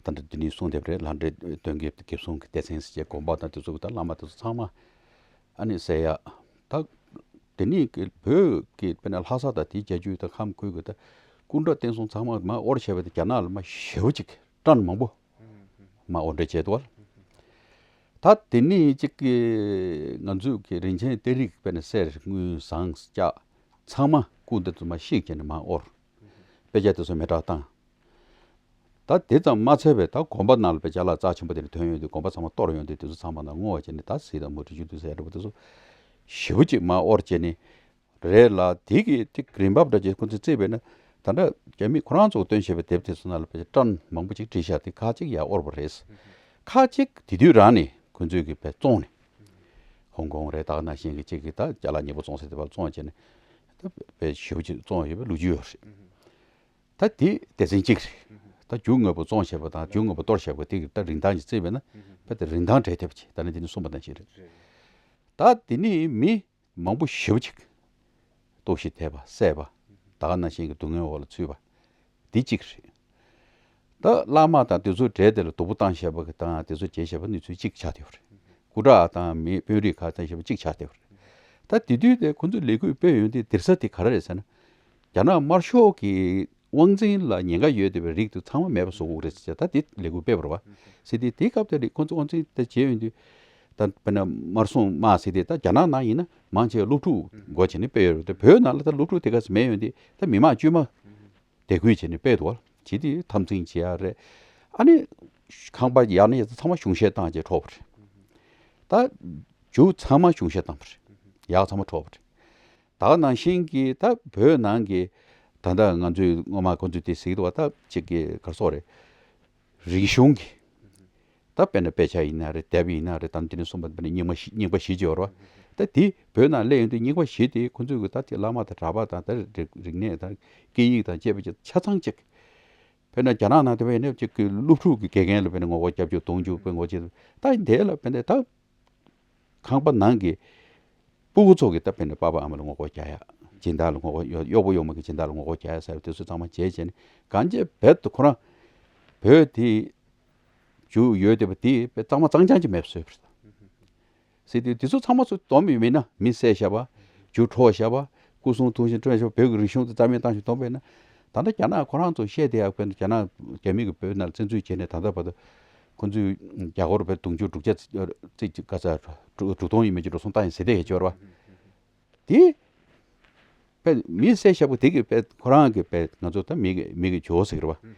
ད་ལྟ་འདི་ནས་གསུངས་བསྡད་པ་རེད། ལྷ་འདྲེ་སྟོན་ཀའི་གེ་སར་གྱི་སྡེ་ཚན་ཟེར་བྱས་དགོན་པ་དང་དེ་ཚོ་ད་བླ་མ་དེ་ཚོ་ཚང་མ་ཨ་ནི་བསད་ཡ། ད་དེ་ནས་ཀྱི་བོད་ཀྱི་དཔེར་ན་ལྷ་ས་དང་དེའི་རྒྱལ་རྒྱུད་དང་ཁམས་ཁུལ་གྱི་ད་སྐུ་འདྲ་བསྟན་སྲུང་ཚང་མ་མར་དབོར་བྱས་པ་དེ་རྒྱ་ནག་ལ་མར་ཞེ་པོ་ཅིག་ཊོན་མང་པོ་མར་དབོར་འདྲེན་བྱས་འདུག་བ། ད་དེ་ནས་ཅིག་གི་ང་ཚོས་ཀྱི་རིན་ཆེན་གཏེར་རིགས་དཔེར་ན་གསེར་དངུལ་ཟངས་ལྕགས་ཚང་མ་སྐུ་འདི་ཚོ་མར་བཤིག་བྱས་ནས་མར་དབོར། དཔེ་ཆ་དེ་ཚོ་མེ་སྲེག་བཏང་། ད་དེ་ཙམ་མ་ཚད་པའི་ད་དགོན་པ་ནང་ལ་དཔེ་ཅ་ལག་རྩ་ཆེན་པོ་དེ་འདྲ་ཐོན་ཡོང་དུས་དགོན་པ་ཚང་མ་གཏོར་ཡོང་དུས་དེ་ཚོ་ཚང་མ་ནང་བསྔོ་བ་བྱས་ནས་ད་གཟི་དང་མུ་ཏིག་ཆུ་དུ་ཟེར་ཡ་འདྲ་པོ་དེ་ཚོ་ཞེ་པོ་ཅིག་མར་དབོར་བྱས་ནས་རེད་ལ། དེ་གི་དེ་རིན་འབབ་འདྲ་ཅིག་ཁོ་ཚོས་བརྩིས་པས་ན། ད་ལྟ་རྒྱ་མི་ཁོ་རང་ཚོ་བཏོན་བཞག་པའི་དེབ་དེ་ཚོ་ནང་ལ་དཔེ་ཊོན་མང་པོ་ཅིག་བྲིས་བཞག་དེ་ཁག་ཅིག་ཡར་དབོར་བ་རེད། ཁག་ཅིག་དེ་དུས་རང་ནས་ཁོ་ཚོས་ཀྱི་དཔེ་བཙོང་ནས། ཧོང་ཀོང་རེད། ད་ག་ནང་བཞིན་གྱི་ཅིག་གི་ད་ཅ་ལག་ཉེས་པོ་བཙོང་ས་དེ་བར་བཙོང་བྱས་ནས་ད་དཔེ་ཞེ་པོ་ཅིག་བཙོང་ཡོད་པའི་ལོ་རྒྱུས་ཡོད་རེད། ད་དེ་སྡེ་ཚན་གཅིག་རེད། ད་རྒྱུ་དངོས་པོ་བཙོང་བྱས་པ་དང་རྒྱུ་དངོས་པོ་གཏོར་བྱས་པ་དེ་གི་ད་རིན་ཐང་གི་བརྩིས་པས་ན་དཔེ་དེ་རིན་ཐང་བྲལ་ཐེབས་ཀྱི་ད་ནི་དེ་ནི་གསུངས་པ་ནང་བཞིན་རེད། ད་དེ་ནི་མི་མང་པོ་ཞེ་པོ་ཅིག་ལྟོགས་ཤི་ཐེབས་པ་བསད་པ། ད་ག་ནང་བཞིན་གྱི་སྡུག་བསྔལ་འོག་ལ་ཚུད་པ། འདི་གཅིག་རེད། ད་བླ་མ་དང་དེ་ཚོ་གྲས་དེ་ལ་སྡུག་པོ་བཏང་བཞག་པ་གི་དང་དེ་ཚོ་བྱས་བཞག་པ་གནས་ཚུལ་གཅིག་ཆགས་བསྡད་པ་རེད། སྐུ་དྲག་དང་མི་དཔོན་རིགས་ཁག་བཏང་བཞག་པ་གཅིག་ཆགས་བསྡད་པ་རེད། ད་དེ་དུས་དེ་ཁོ་ཚོས་ལས་འགུལ་སྤེལ་ཡོང་དུས་དེར་ས་དེ་ག་རེ་རེད་ཟེར་ན། རྒྱ་ནག་དམར་ཤོག་གི་དབང་འཛིན་ལ་ཉེན་ཁ་ཡོད་བསྡད་པའི་རིགས་དེ་ཚང་མ་མེད་པ་བཟོ་དགོས་རེད་ཟེར་བྱས་ད་དེ་ལས་འགུལ་སྤེལ་བ་རེད་བ། ཟེར་དུས་དེའི་སྐབས་དེ་རིགས་ཁོ་ཚོ་དབང་འཛིན་དེ་བྱས་ཡོང་དུས། ད་དཔེར་ན་དམར་སྲུང་དམག་ཟེར་དུས་ད་རྒྱ་ནག་ནང་ཡིན་ན་མང་ཆེ་བ་སློབ་ཕྲུག་སྒོ་ཕྱེ་ནས་སྤེལ་ཡོད་རེད། དེ་བོད་ནང་ལ་ད་སློབ་ཕྲུག་དེ་ག་ཚོད་མེད་ཡོང་དུས་ད་མི་མང་དཀྱུས་མ་དད་གུས་བྱས་ནས་སྤེལ་འདུག་བ། བྱེད་དུས་འཐབ་འཛིང་བྱེད་ཡ་རེད། ཨ་ནི་ཁང་པ་ཡར་ནས་ཡར་ཚང་མ་གཞུང་བཞེས་བཏང་བྱས་འཕྲོག་པ་རེད། ད་རྒྱུ་ཚང་མ་གཞུང་བཞེས་བཏང་པ་རེད། ཡག་ཚང་མ་འཕྲོག་པ་རེད། ད་ག་ནང་བཞིན་གྱི་ད་བོད་ནང་གི་ད་ལྟ་ང་ཚོའི་སྔོན་མ་ཁོ་ཚོས་དེ་གཟིགས་འདུག་བ། ད་ཅིག་གི་ག་རེ་ཟེར་དགོས་རེད། རིག་གཞུང་གི་ད་དཔེར་ན་དཔེ་ཆ་ཡིན་ན་རེད། དེབ་ཡིན་ན་རེད། ད་འདི་ནས་གསུངས་པ་དཔེར་ན་རྙིང་མ་བཞི་རྙིང་པ་བཞི་ཅིག་ཡོད་རེད་བ། ད་དེ་བོད་ནང་སླེབས་ཡོང་དུས་རྙིང་པ་བཞི་དེ་ཁོ་ཚོས་གི་ད་དེ་བླ་མ་དང་གྲྭ་པ་དང་ད་རིག་རིག་གནས་དང་སྐད་ཡིག་དང་བཅས་པ་ཅིག་ཆ་ཚང་ཅིག་དཔེར་ན་རྒྱ་ནག་ནང་དུ་བས་ནས་ཅིག་གི་སློབ་ཕྲུག་གི་དགེ་རྒན་ལ་དཔེར་ན་ངོ་རྒོལ་རྒྱབ་རྒྱུ་གཏོང་རྒྱུ་དཔེ་ངོ་ཅིག་ད་འདི་ལ་དཔེར་ན་ད་ཁང་པ་ནང་གི་སྤུ་གུ་ཚོ་གི་ད་དཔེར་ན་པ་ཕ་ཨ་མ་ལ་ངོ་རྒོལ་རྒྱག་ཡ། སྦྱིན་བདག་ལ་ངོ་རྒོལ་གཡོག་གཡོག་པོ་གཡོག་མོ་གི་སྦྱིན་བདག་ལ་ངོ་རྒོལ་རྒྱག་ཡ་ཟེར་བ་དེ་ཚོ་ཚང་མ་བྱས་བྱས་ནས་གང་ཅི་རྦད་དེ་ཁོ་རང་བོད་དེ་རྒྱུ་ཡོད་བསྡད་པ་དེ་དཔེ་གཙང་མ་གཙང་རྐྱང་ཅིག་མེད་པ་བཟོས་པ་རེད། ཟེར་དུས་དེ་ཚོ་ཚང་མ་ཚོ་སྡོམ་ཡོད་མིན་ན་མི་བསད་བཞག་པ། རྒྱུ་འཕྲོག་བཞག་པ། སྐུ་སྲུང་ཐུགས་ཞིང་བཀྲོངས་བཞག་པ། བོད་ཀྱི་རིག་གཞུང་དེ་རྩ་མེད་བཏང་ཞིང་སྡོམ་པས་ན། ད་ལྟ་རྒྱ་ནག་ཁོ་རང་ཚོ་བཤད་བསྡད་ཡག་དཔེར་ན་རྒྱ་ནག་རྒྱ་མི་གིས་བོད་ནང་ལ་བཙན་འཛུལ་བྱས་ནས་ད་ལྟ་བར་དུ་ཁོ་ཚོས་རྒྱ་སྒོར་བོད་དུང་ཕྱུར་དྲུག་བརྒྱ་ཙམ་ཙམ་ག་ས་དྲུག་དྲུག་སྟོང་ཡིན་མིན་ཅིག་འགྲོ་སོང་བཏང་ཡིན་ཟེར་བསྡད་ཡོད་ཀྱི་ཡོད་རེད་བ། དེ་དཔེ་མི་བསད་བཞག་པ་དེ་གིས་དཔེ་ཁོ་རང་གིས་དཔེ་ང་ཚོ་ད་མི་གི་མི་གི་ཇོ་བོ་ཟེར་གི་རེད་བ།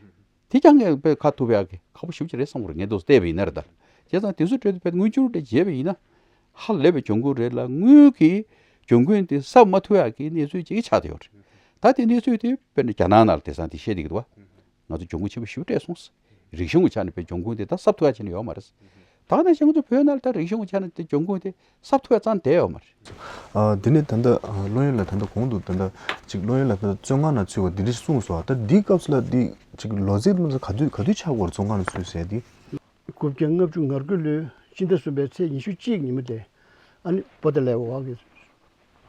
དེ་ཀྱང་ངས་དཔེ་ཁ་ཐུག་པའི་ཨ་ཀི་ཁག་པོ་ཞེ་པོ་ཅིག་རེད་བསམ་གི་རེད། ངས་འདུག་བལྟས་པ་ཡིན་ན་རེད་ད། བྱས་ཙང་དེ་ཚོ་གྲས་དེ་དཔེ་དངུལ་ཆུ་དེ་བརྗེས་པ་ཡིན་ན་ཧ་ལས་པའི་གྱོང་གུན་རེད་ལ། དངུལ་གྱི་གྱོང་གུན་དེ་གསབ་མ་ཐུབ་ཡག་གི་གནས་ཚུལ་ཅིག་ཆགས་བསྡད་ཡོད་རེད། ད་དེ་གནས་ཚུལ་དེ་དཔེར་ན་རྒྱ་ནག་ནང་ལ་དེང་སང་དེ་བཤད་བསྡད་ཀྱི་འདུག་བ། ང་ཚོ་གྱོང་གུན་ཆེན་པོ་ཞེ་པོ་སྤྲད་སོང་། རིག་གཞུང་གི་ཆ་ནས་དཔེ་གྱོང་གུན་དེ་ད་གསབ་ཐུབ་ཡག་ཅིག་ནི་ཡོད་མ་རེད། ད་ནང་བཞིན་ང་ཚོ་བོད་ནང་ལ་ད་རིག་གཞུང་གི་ཆ་ནས་དེ་གྱོང་གུན་དེ་གསབ་ཐུབ་ཡག་རྩ་ནས་བསྡད་ཡོད་མ་རེད། ཨ། དེ་ནས་ད་ལྟ་ཨ། བློ་ཡོན་ལགས་ད་ལྟ་གོང་དུ་ད་ལྟ་ཅིག་བློ་ཡོན་ལགས་ད་ལྟ་བཙོན་ཁང་ནང་ཚུད་པ་འདི་འདྲ་ཞིག་གསུངས་སོང་། ད་འདིའི་སྐབས་སུ་ལ་འདི་ཅིག་ལོ་ཚིགས་ད་ག་དུས་ག་དུས་ཆགས་ཀྱི་ཡོད་རེད་བཙོན་ཁང་ནང་ཚུད་ཟེར་འདི། དགུ་བརྒྱ་ལྔ་བཅུ་ང་དགུ་ལོའི་ཕྱི་ཟླ་གསུམ་པའི་ཚེས་ཉི་ཤུ་གཅིག་ཉིན་མོ་དེ་ཨ་ནི་པོ་ཏཱ་ལའི་འོག་གི་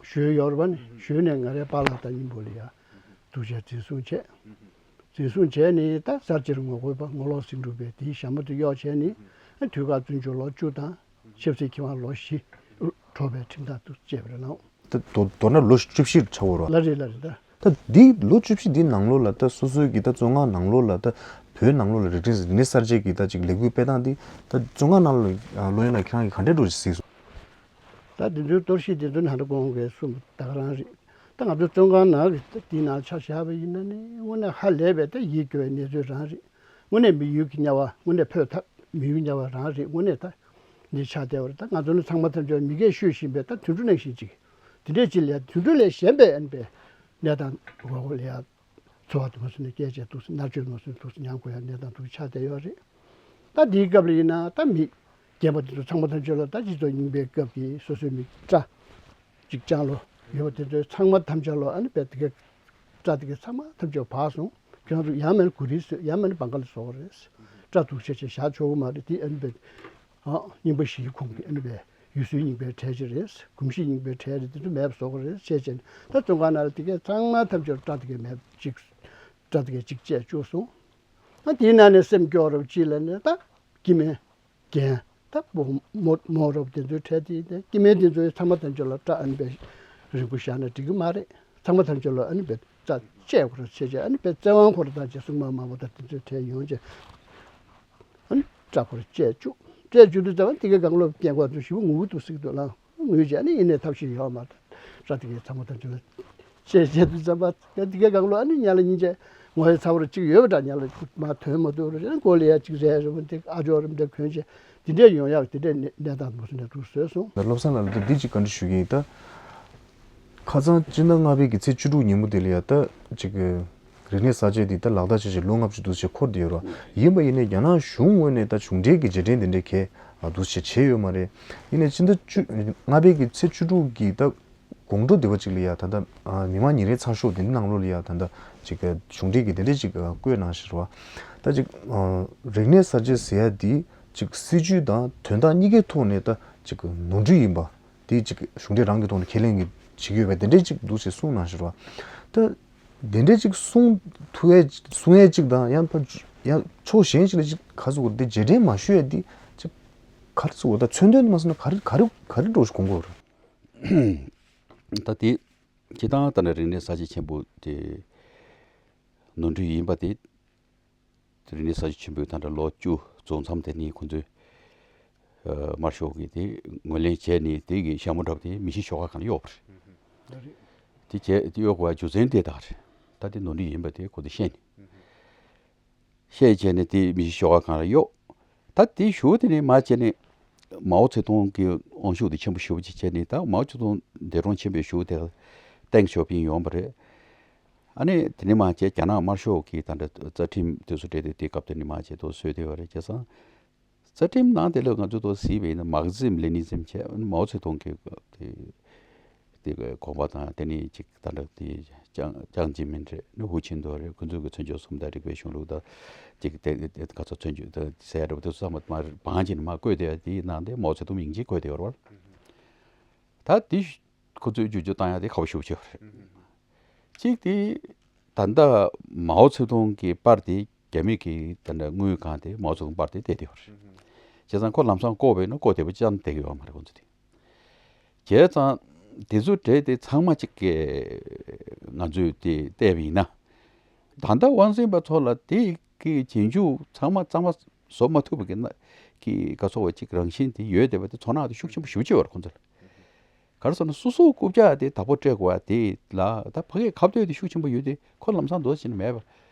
ཞོལ་ཡོད་རེད་པ། ནི་ཞོལ་ནས་ང་རའི་པཱ་ལགས་དང་མཉམ་པོ་ལ་ཡ་འདུག་བྱས་འཛིན་བཟུང་བྱས། འཛིན་བཟུང་བྱས་ནས་ད་གསར་བརྗེར་ངོ་རྒོལ་པ་ངོ་ལོག་ཟིང་འཁྲུག་པའི་དེའི་ཞྭ་མོ་དེ་གཡོགས་བྱས་ནས་དུས་དཀར་བཙུན་ཆུང་ལོ་བཅུ་དང་ཆབ་སྲིད་མཁས་དབང་ལོ་བཞི། གྲོགས་པའི་ཁྲིམས་ཐག་ཏུ་བཅད་པ་རེད་ལགས། ད་མདོར་མདོར་ན་ལོ་བཅུ་བཞི་ཆགས་ཡོད་རེད་བ། ལགས་རེད། ལགས་རེད་ད། ད་འདི་ལོ་བཅུ་བཞི་འདི་ནང་ལོགས་ལ་ད་སོ་སོའི་གི་ད་བཙོན་ཁང་ནང་ལོགས་ལ་ད་བོད་ནང་ལོགས་ལ་རིག་གནས་རིག་གནས་གསར་བརྗེ་གི་ད་ཅིག་ལས་འགུལ་སྤེལ་སྟངས་འདི་ད་བཙོན་ཁང་ནང་ལ་ལོ་ཡན་ལ་ཁྱེད་རང་གིས་ག་འདྲས་འགྲོ་ཞིག་གཟིགས་སོང་། ད་དེ་ཚོའི་གཏོར་བཤིག་དེ་ཚོ་ནང་ལ་དགོངས་པའི་གསུང་ད་ག་རང་རེད། ད་ང་ཚོ་བཙོན་ཁང་ནང་གི་དེའི་ནང་ཆ་བཞག་པ་ཡིན་ན་ནི་དངོས་གནས་ཧ་ལས་པའི་ད་ཡིད་སྐྱོ་བའི་གནས་ཚུལ་རང་རེད། དངོས་གནས་མི་ཡུལ་གྱི་དམྱལ་བ་དངོས་གནས་འཕོས་ཐབས་མི་ཡུལ་དམྱལ་བ་རང་རེད། དངོས་གནས་ད་འདི་ཆགས་བསྡད་པ་རེད། ད་ང་ཚོ་ནི་ཚང་མ་ཐམས་ཅད་མི་སྐད་ཤོད་བཞིན་པའི་ད་དུད་འགྲོ་ནང་བཞིན་ཅིག་དེ་འདྲས་ཅིག་ལས་དུད་འགྲོ་ལས་གཞན་པའི་ཨན་པའི་གནས་སྟངས་འོག་ལ་ཡ། འཚོ་བ་དེ་མ་སོང་ནས་སྐྱེལ་བྱས་འདུག་སེ་མནར་གཅོད་མ་སོང་འདུག་སེ་མྱངས་དགོས་ཡ་གནས་སྟངས་འདུག་ཆགས་བསྡད་ཡོད་རེད། ད་འདིའི་སྐབས་ལ་ཡིན་ན་ད་མི་རྒན་པ་དེ་ཚོ་ཚང་མ་ཐམས་ཅད་ལ་ད་སྤྱི་ཚོགས་རྙིང་པའི་སྐབས་ཀྱི་སོ་སོའི་མི་སྐྲ་གཅིག་ལྕང་ལོ་ཡོད་པ་དེ་ཚོའི་ཚང་མ་ཐམས་ཅད་ལ་ཨ་ནི་བས་དེ་གའི་སྐྲ་དེ་གའི་ཚང་མ་ཐམས་ཅད་བག་སོང་། ཁྱེད་རང་ཚོ་ཡང་མིན་གོ་རིལ་བཟོས་ཡང་མིན་བང་ག་ལ་བཟོ་བ་རེད། སྐྲ་འདུག་བྱས་བྱས་བཞག་ཆོག་གི་མ་རེད། དེ་ཨ་ནི་བས་ཨ་རྙིང་པ་བཞིའི་ཁོངས་ཀྱི་ཨ་ནི་བས་ཡུལ་སྲོལ་རྙིང་པའི་གྲས་ཅིག་རེད། གོམས་གཤིས་རྙིང་པའི་གྲས་རེད། དེ་ཚོ་མེད་པ་བཟོ་དགོས་རེད་བྱས་བྱས་ནས་ད་བཙོན་ཁང་ནང་ལ་དེ་གས་ཚང་མ་ཐམས་ཅད་སྐྲ་དེ་གས་མེད་པ་ཅིག་སྐྲ་དེ་གས་ཅིག་བཅད་བཅུག་སོང་། ཨ་དེའི་ནང་ནས་སེམས་སྐྱོ་རབས་ཅིག་ལ་ནས་ད་སྐྱེ་དམན་རྒན་ད་བུ་མོ་མོ་རབས་དེ་ཚོའི་གྲས་དེ་ནས་སྐྱེ་དམན་དེ་ཚོའི་ཚང་མ་ཐམས་ཅད་ལ་སྐྲ་ཨ་ནི་བས་རིང་པོ་བཞག་ན་འགྲིག་གི་མ་རེད། ཚང་མ་ཐམས་ཅད་ལ་ཨ་ནི་བས་སྐྲ་བཅད་དགོས་རེད་བྱས་བྱས་ཨ་ནི་བས་བཙན་དབང་ཁོ་རང་དང་བཅས་སྲུང་མ་མང་པོ་དང་དེ་ཚོའི་གྲས་ཡོང་བྱས། ཨ་ནི་སྐྲ་ཕར་བཅད་བཅུག་བཅད་བཅུག་དུས་ཙམ་པ་དེ་གའི་སྒང་ལོགས་སྐྱེ་འགོ་ཚོ་ཞེ་པོ་ངུ་གི་འདུག་ཟེར་གི་འདུག་ལ། ངུས་བྱས་ཨ་ནི་ཡིན་ནའི་ཐབས་ཤེས་ཡོད་མ་རེད། སྐྲ་དེ་གའི་ཚང་མ་ཐམས་ཅད་ལ་བཅད་བཅད་དུས་ཙམ་པ་དེ་གའི་སྒང་ལོགས་ཨ་ནི་ཉལ་ལ་ཉིན་བྱས་ངོ་ཡི་ཚ་བོར་གཅིག་ཡོད་པ་འདྲ། ཉལ་ལ་མ་ཐོན་མ་ཐུབ་རེད། མགོ་ལ་ཡ་གཅིག་རལ་རེད་མོ་དེ་ཨ་ཇོ་རེད་འདྲ་གོན་བྱས་དེ་འདྲས་ཡོང་ཡག་དེ་འདྲས་གནས་སྟངས་མ་སོང་ནས་འདུག་བཟོས་སོང་། ད་བློ་བཟང་ལགས་ལ་ད་འདི་གཅིག་བཀའ་འདྲི་ཞུ་གི་ཡིན་ད། ཁ་སང་སྤྱི་ཟླ་ལྔ་པའི་གི་ཚེས་བཅུ་དྲུག་ཉིན་མོ་དེ་ལ་ཡ་ད་ཅིག་གི་རིག་གནས་གསར་བརྗེ་འདི་ད་ལག་བསྟར་བྱས་བྱས་ལོ་ལྔ་བཅུ་འདུག་བྱས་འཁོར་བསྡད་ཡོད་རེད། ཡིན་པ་ཡིན་ནའི་རྒྱ་ནག་གཞུང་ངོས་ནས་ད་གཞུང་འབྲེལ་གྱི་རྗེས་དྲན་དེ་འདྲའི་གས་འདུག་བྱས་བྱས་ཡོད་མ་རེད། ཡིན་ནའི་ཕྱི་ཟླ་བཅུ་ལྔ་པའི་གི་ཚེས་བཅུ་དྲུག་གི་ད་དགོང་དྲོ་དེ་བ་ཅིག་ལ་ཡ་ད་ད་མི་མང་ཉིན་རེའི་ཚགས་ཤོག་དེ་འདྲའི་ནང་ལོགས་ལ་ཡ་ད་ད་ཅིག་གི་གཞུང་འབྲེལ་གྱི་དེ་འདྲའི་ཅིག་བཀོད་གནང་ཞིག་རེད་བ། ད་ཅིག་རིག་གནས་གསར་བརྗེ་ཟེར་ཡ་འདི་ཅིག་སྲིད་ཇུས་དང་དོན་དག་གཉིས་ཀའི་ཐོག་ནས་ད་ཅིག་ནོར་འཁྲུལ་ཡིན་པ། དེ་ཅིག་གཞུང་འབྲེལ་རང་གི་ཐོག་ནས་ཁས་ལེན་གྱི་བྱེད་ཀྱི་ཡོད་པའི་དེ་འདྲའི་ཅིག་འདུག་ཅེས་གསུངས་གནང་ཞིག་རེད་བ། ད་དེ་འདྲའི་ཅིག་གསུང་ཐུབ་ཡས་གསུང་ཡས་ཅིག་དང་ཡང་ཕ་ཡང་ཕྱོགས་གཞན་ཞིག་ལ་ཅིག་ག་ཚོད་དེ་རྗེས་དྲན་མ་ཞུ་ཡས་དེ་ཅིག་ག་རེ་ཚོད་ད་མཚོན་དོན་དུ་མ་སོང་ན་ག་རེ་ག་རེ་ག་རེ་འགྲོ་ཞིག་གོང་གོ་རེད། ད་དེ་སྤྱི་བཏང་ད་ནི་རིག་གནས་གསར་བརྗེ་ཆེན་པོ་དེ་ནོར་འཁྲུལ་ཡིན་པ་དེ། རིག་གནས་གསར་བརྗེ་ཆེན་པོའི་ད་ལྟ་ལོ་བཅུ་རྫོགས་མཚམས་དེ་ནས་ཁོང་ཚོས་དམར་ཤོག་གིས་དེ་ངོས་ལེན་བྱས་ནས་དེ་གི་ཞྭ་མོ་འདྲ་པོ་དེ་མི་ཤི་ཤོག་ཁག་གང་ལ་གཡོགས་པ་རེད། དེ་བྱས་དེ་གཡོགས་པའི་རྒྱུ་མཚན་དེ་དག་རེད། ད་དེ་ནོར་འཁྲུལ་ཡིན་པ་དེ་ཁོ་ཚོས་ཤེས་ནས། ཤེས་བྱས་ནས་དེ་མི་ཤི་ཤོག་ཁག་གང་ལ་གཡོགས། ད་དེ་ཞུ་དེ་ནས་མ་བྱས་ནས་མའོ་ཙེ་ཏུང་གི་དབང་ཤུགས་དེ་ཆེན་པོ་ཞེ་པོ་ཅིག་བྱས་ནས་ད་མའོ་ཙེ་ཏུང་འདས་གྲོངས་ཕྱིན་པའི་ཞུ་དེ་ཏེང་ཞའོ་ཕིང་ཡོང་བ་རེད། ཨ་ནི་དེ་ནས་མ་བྱས་རྒྱ་ནག་དམར་ཤོག་གིས་ད་ལྟ་རྩ་ཁྲིམས་དེ་ཚོ་སྤྲད་དེ་དེ་སྐབས་དེ་ནས་མ་བྱས་དོ་བཟོས་དེ་བ་རེད་བྱས་ཙང་། རྩ་ཁྲིམས་ནང་དེ་ལ་ང་ཚོ་དོ་གཟིགས་པ་ཡིན་ན་མཱར་ཁེ་ཛིམ་ལེ་ནི་ཛིམ་བྱས་མའོ་ཙེ་ཏུང་གི་དེ་དེ་དགོངས་པ་དང་དེ་ནས་ཅིག་ད་ལྟ་དེ་ཅང་ཅང་ཅིན་མིན་རེད་ནི་ཧུའུ་ཅིན་ཐའོ་རེད། ཁོ་ཚོ་གི་བཙན་བྱོལ་གསུམ་དང་རིག་པའི་གཞུང་ལུགས་དང་ཅིག་དེ་ག་ཚོད་བཙན་བྱོལ་དང་ཟེར་ཡ་འདྲ་པོ་དེ་ཚོ་ཚང་མ་མར་བང་ཅིན་མ་བཀོད་དེ་དེའི་ནང་དེ་མའོ་ཙེ་ཏུང་མིང་ཅིག་བཀོད་དེ་ཡོད་རེད་བ། ད་དེ་ཁོ་ཚོས་བསྒྱུར་བཅོས་བཏང་ཡ་དེ་ཁག་པོ་ཞེ་པོ་ཅིག་རེད། གཅིག་དེ་ད་ལྟ་མའོ་ཙེ་ཏུང་གི་པར་དེ་རྒྱ་མི་གི་ད་ལྟ་དངུལ་ཁང་དེ་མའོ་ཙེ་ཏུང་པར་དེ་བལྟས་བསྡད་ཡོད་རེད། བྱས་ཙང་ཁོ་ལམ་སང་བཀོད་པ་ཡིན་ན་བཀོད་བདེ་པོ་ཅང་བསྡད་ཀྱི་ཡོད་མ་རེད་ཁོ་ཚོ་དེ། བྱས་ཙང་དེ་ཚོ་གྲས་དེ་ཚང་མ་གཅིག་གི་ང་ཚོས་དེ་བལྟས་པ་ཡིན་ན། ད་ལྟ་དབང་འཛིན་པ་ཚོ་ལ་དེ་གི་རྗེས་འཇུག་ཚང་མ་གཙང་མ་བཟོ་མ་ཐུབ་པ་གི་ན་གི་ག་ཚོད་བ་གཅིག་རང་བཞིན་དེ་ཡོད་བསྡད་པ་དེ་ཚོར་སྣང་དེ་ཤུགས་ཆེན་པོ་ཞེ་པོ་ཅིག་ཡོད་རེད་ཁོ་ཚོ་ལ། ག་རེ་ཟེར་ན་སོ་སོའི་རྐུབ་བཀྱག་དེ་བདག་པོ་སྤྲད་དགོས་པ་དེ་ལ་ད་ཕ་གིའི་ཁ་གཏད་དེ་ཤུགས་ཆེན་པོ་ཡོད་དེ་ཁོ་ལམ་སང་མདོ་ཕྱིན་ནས་མེད་པ་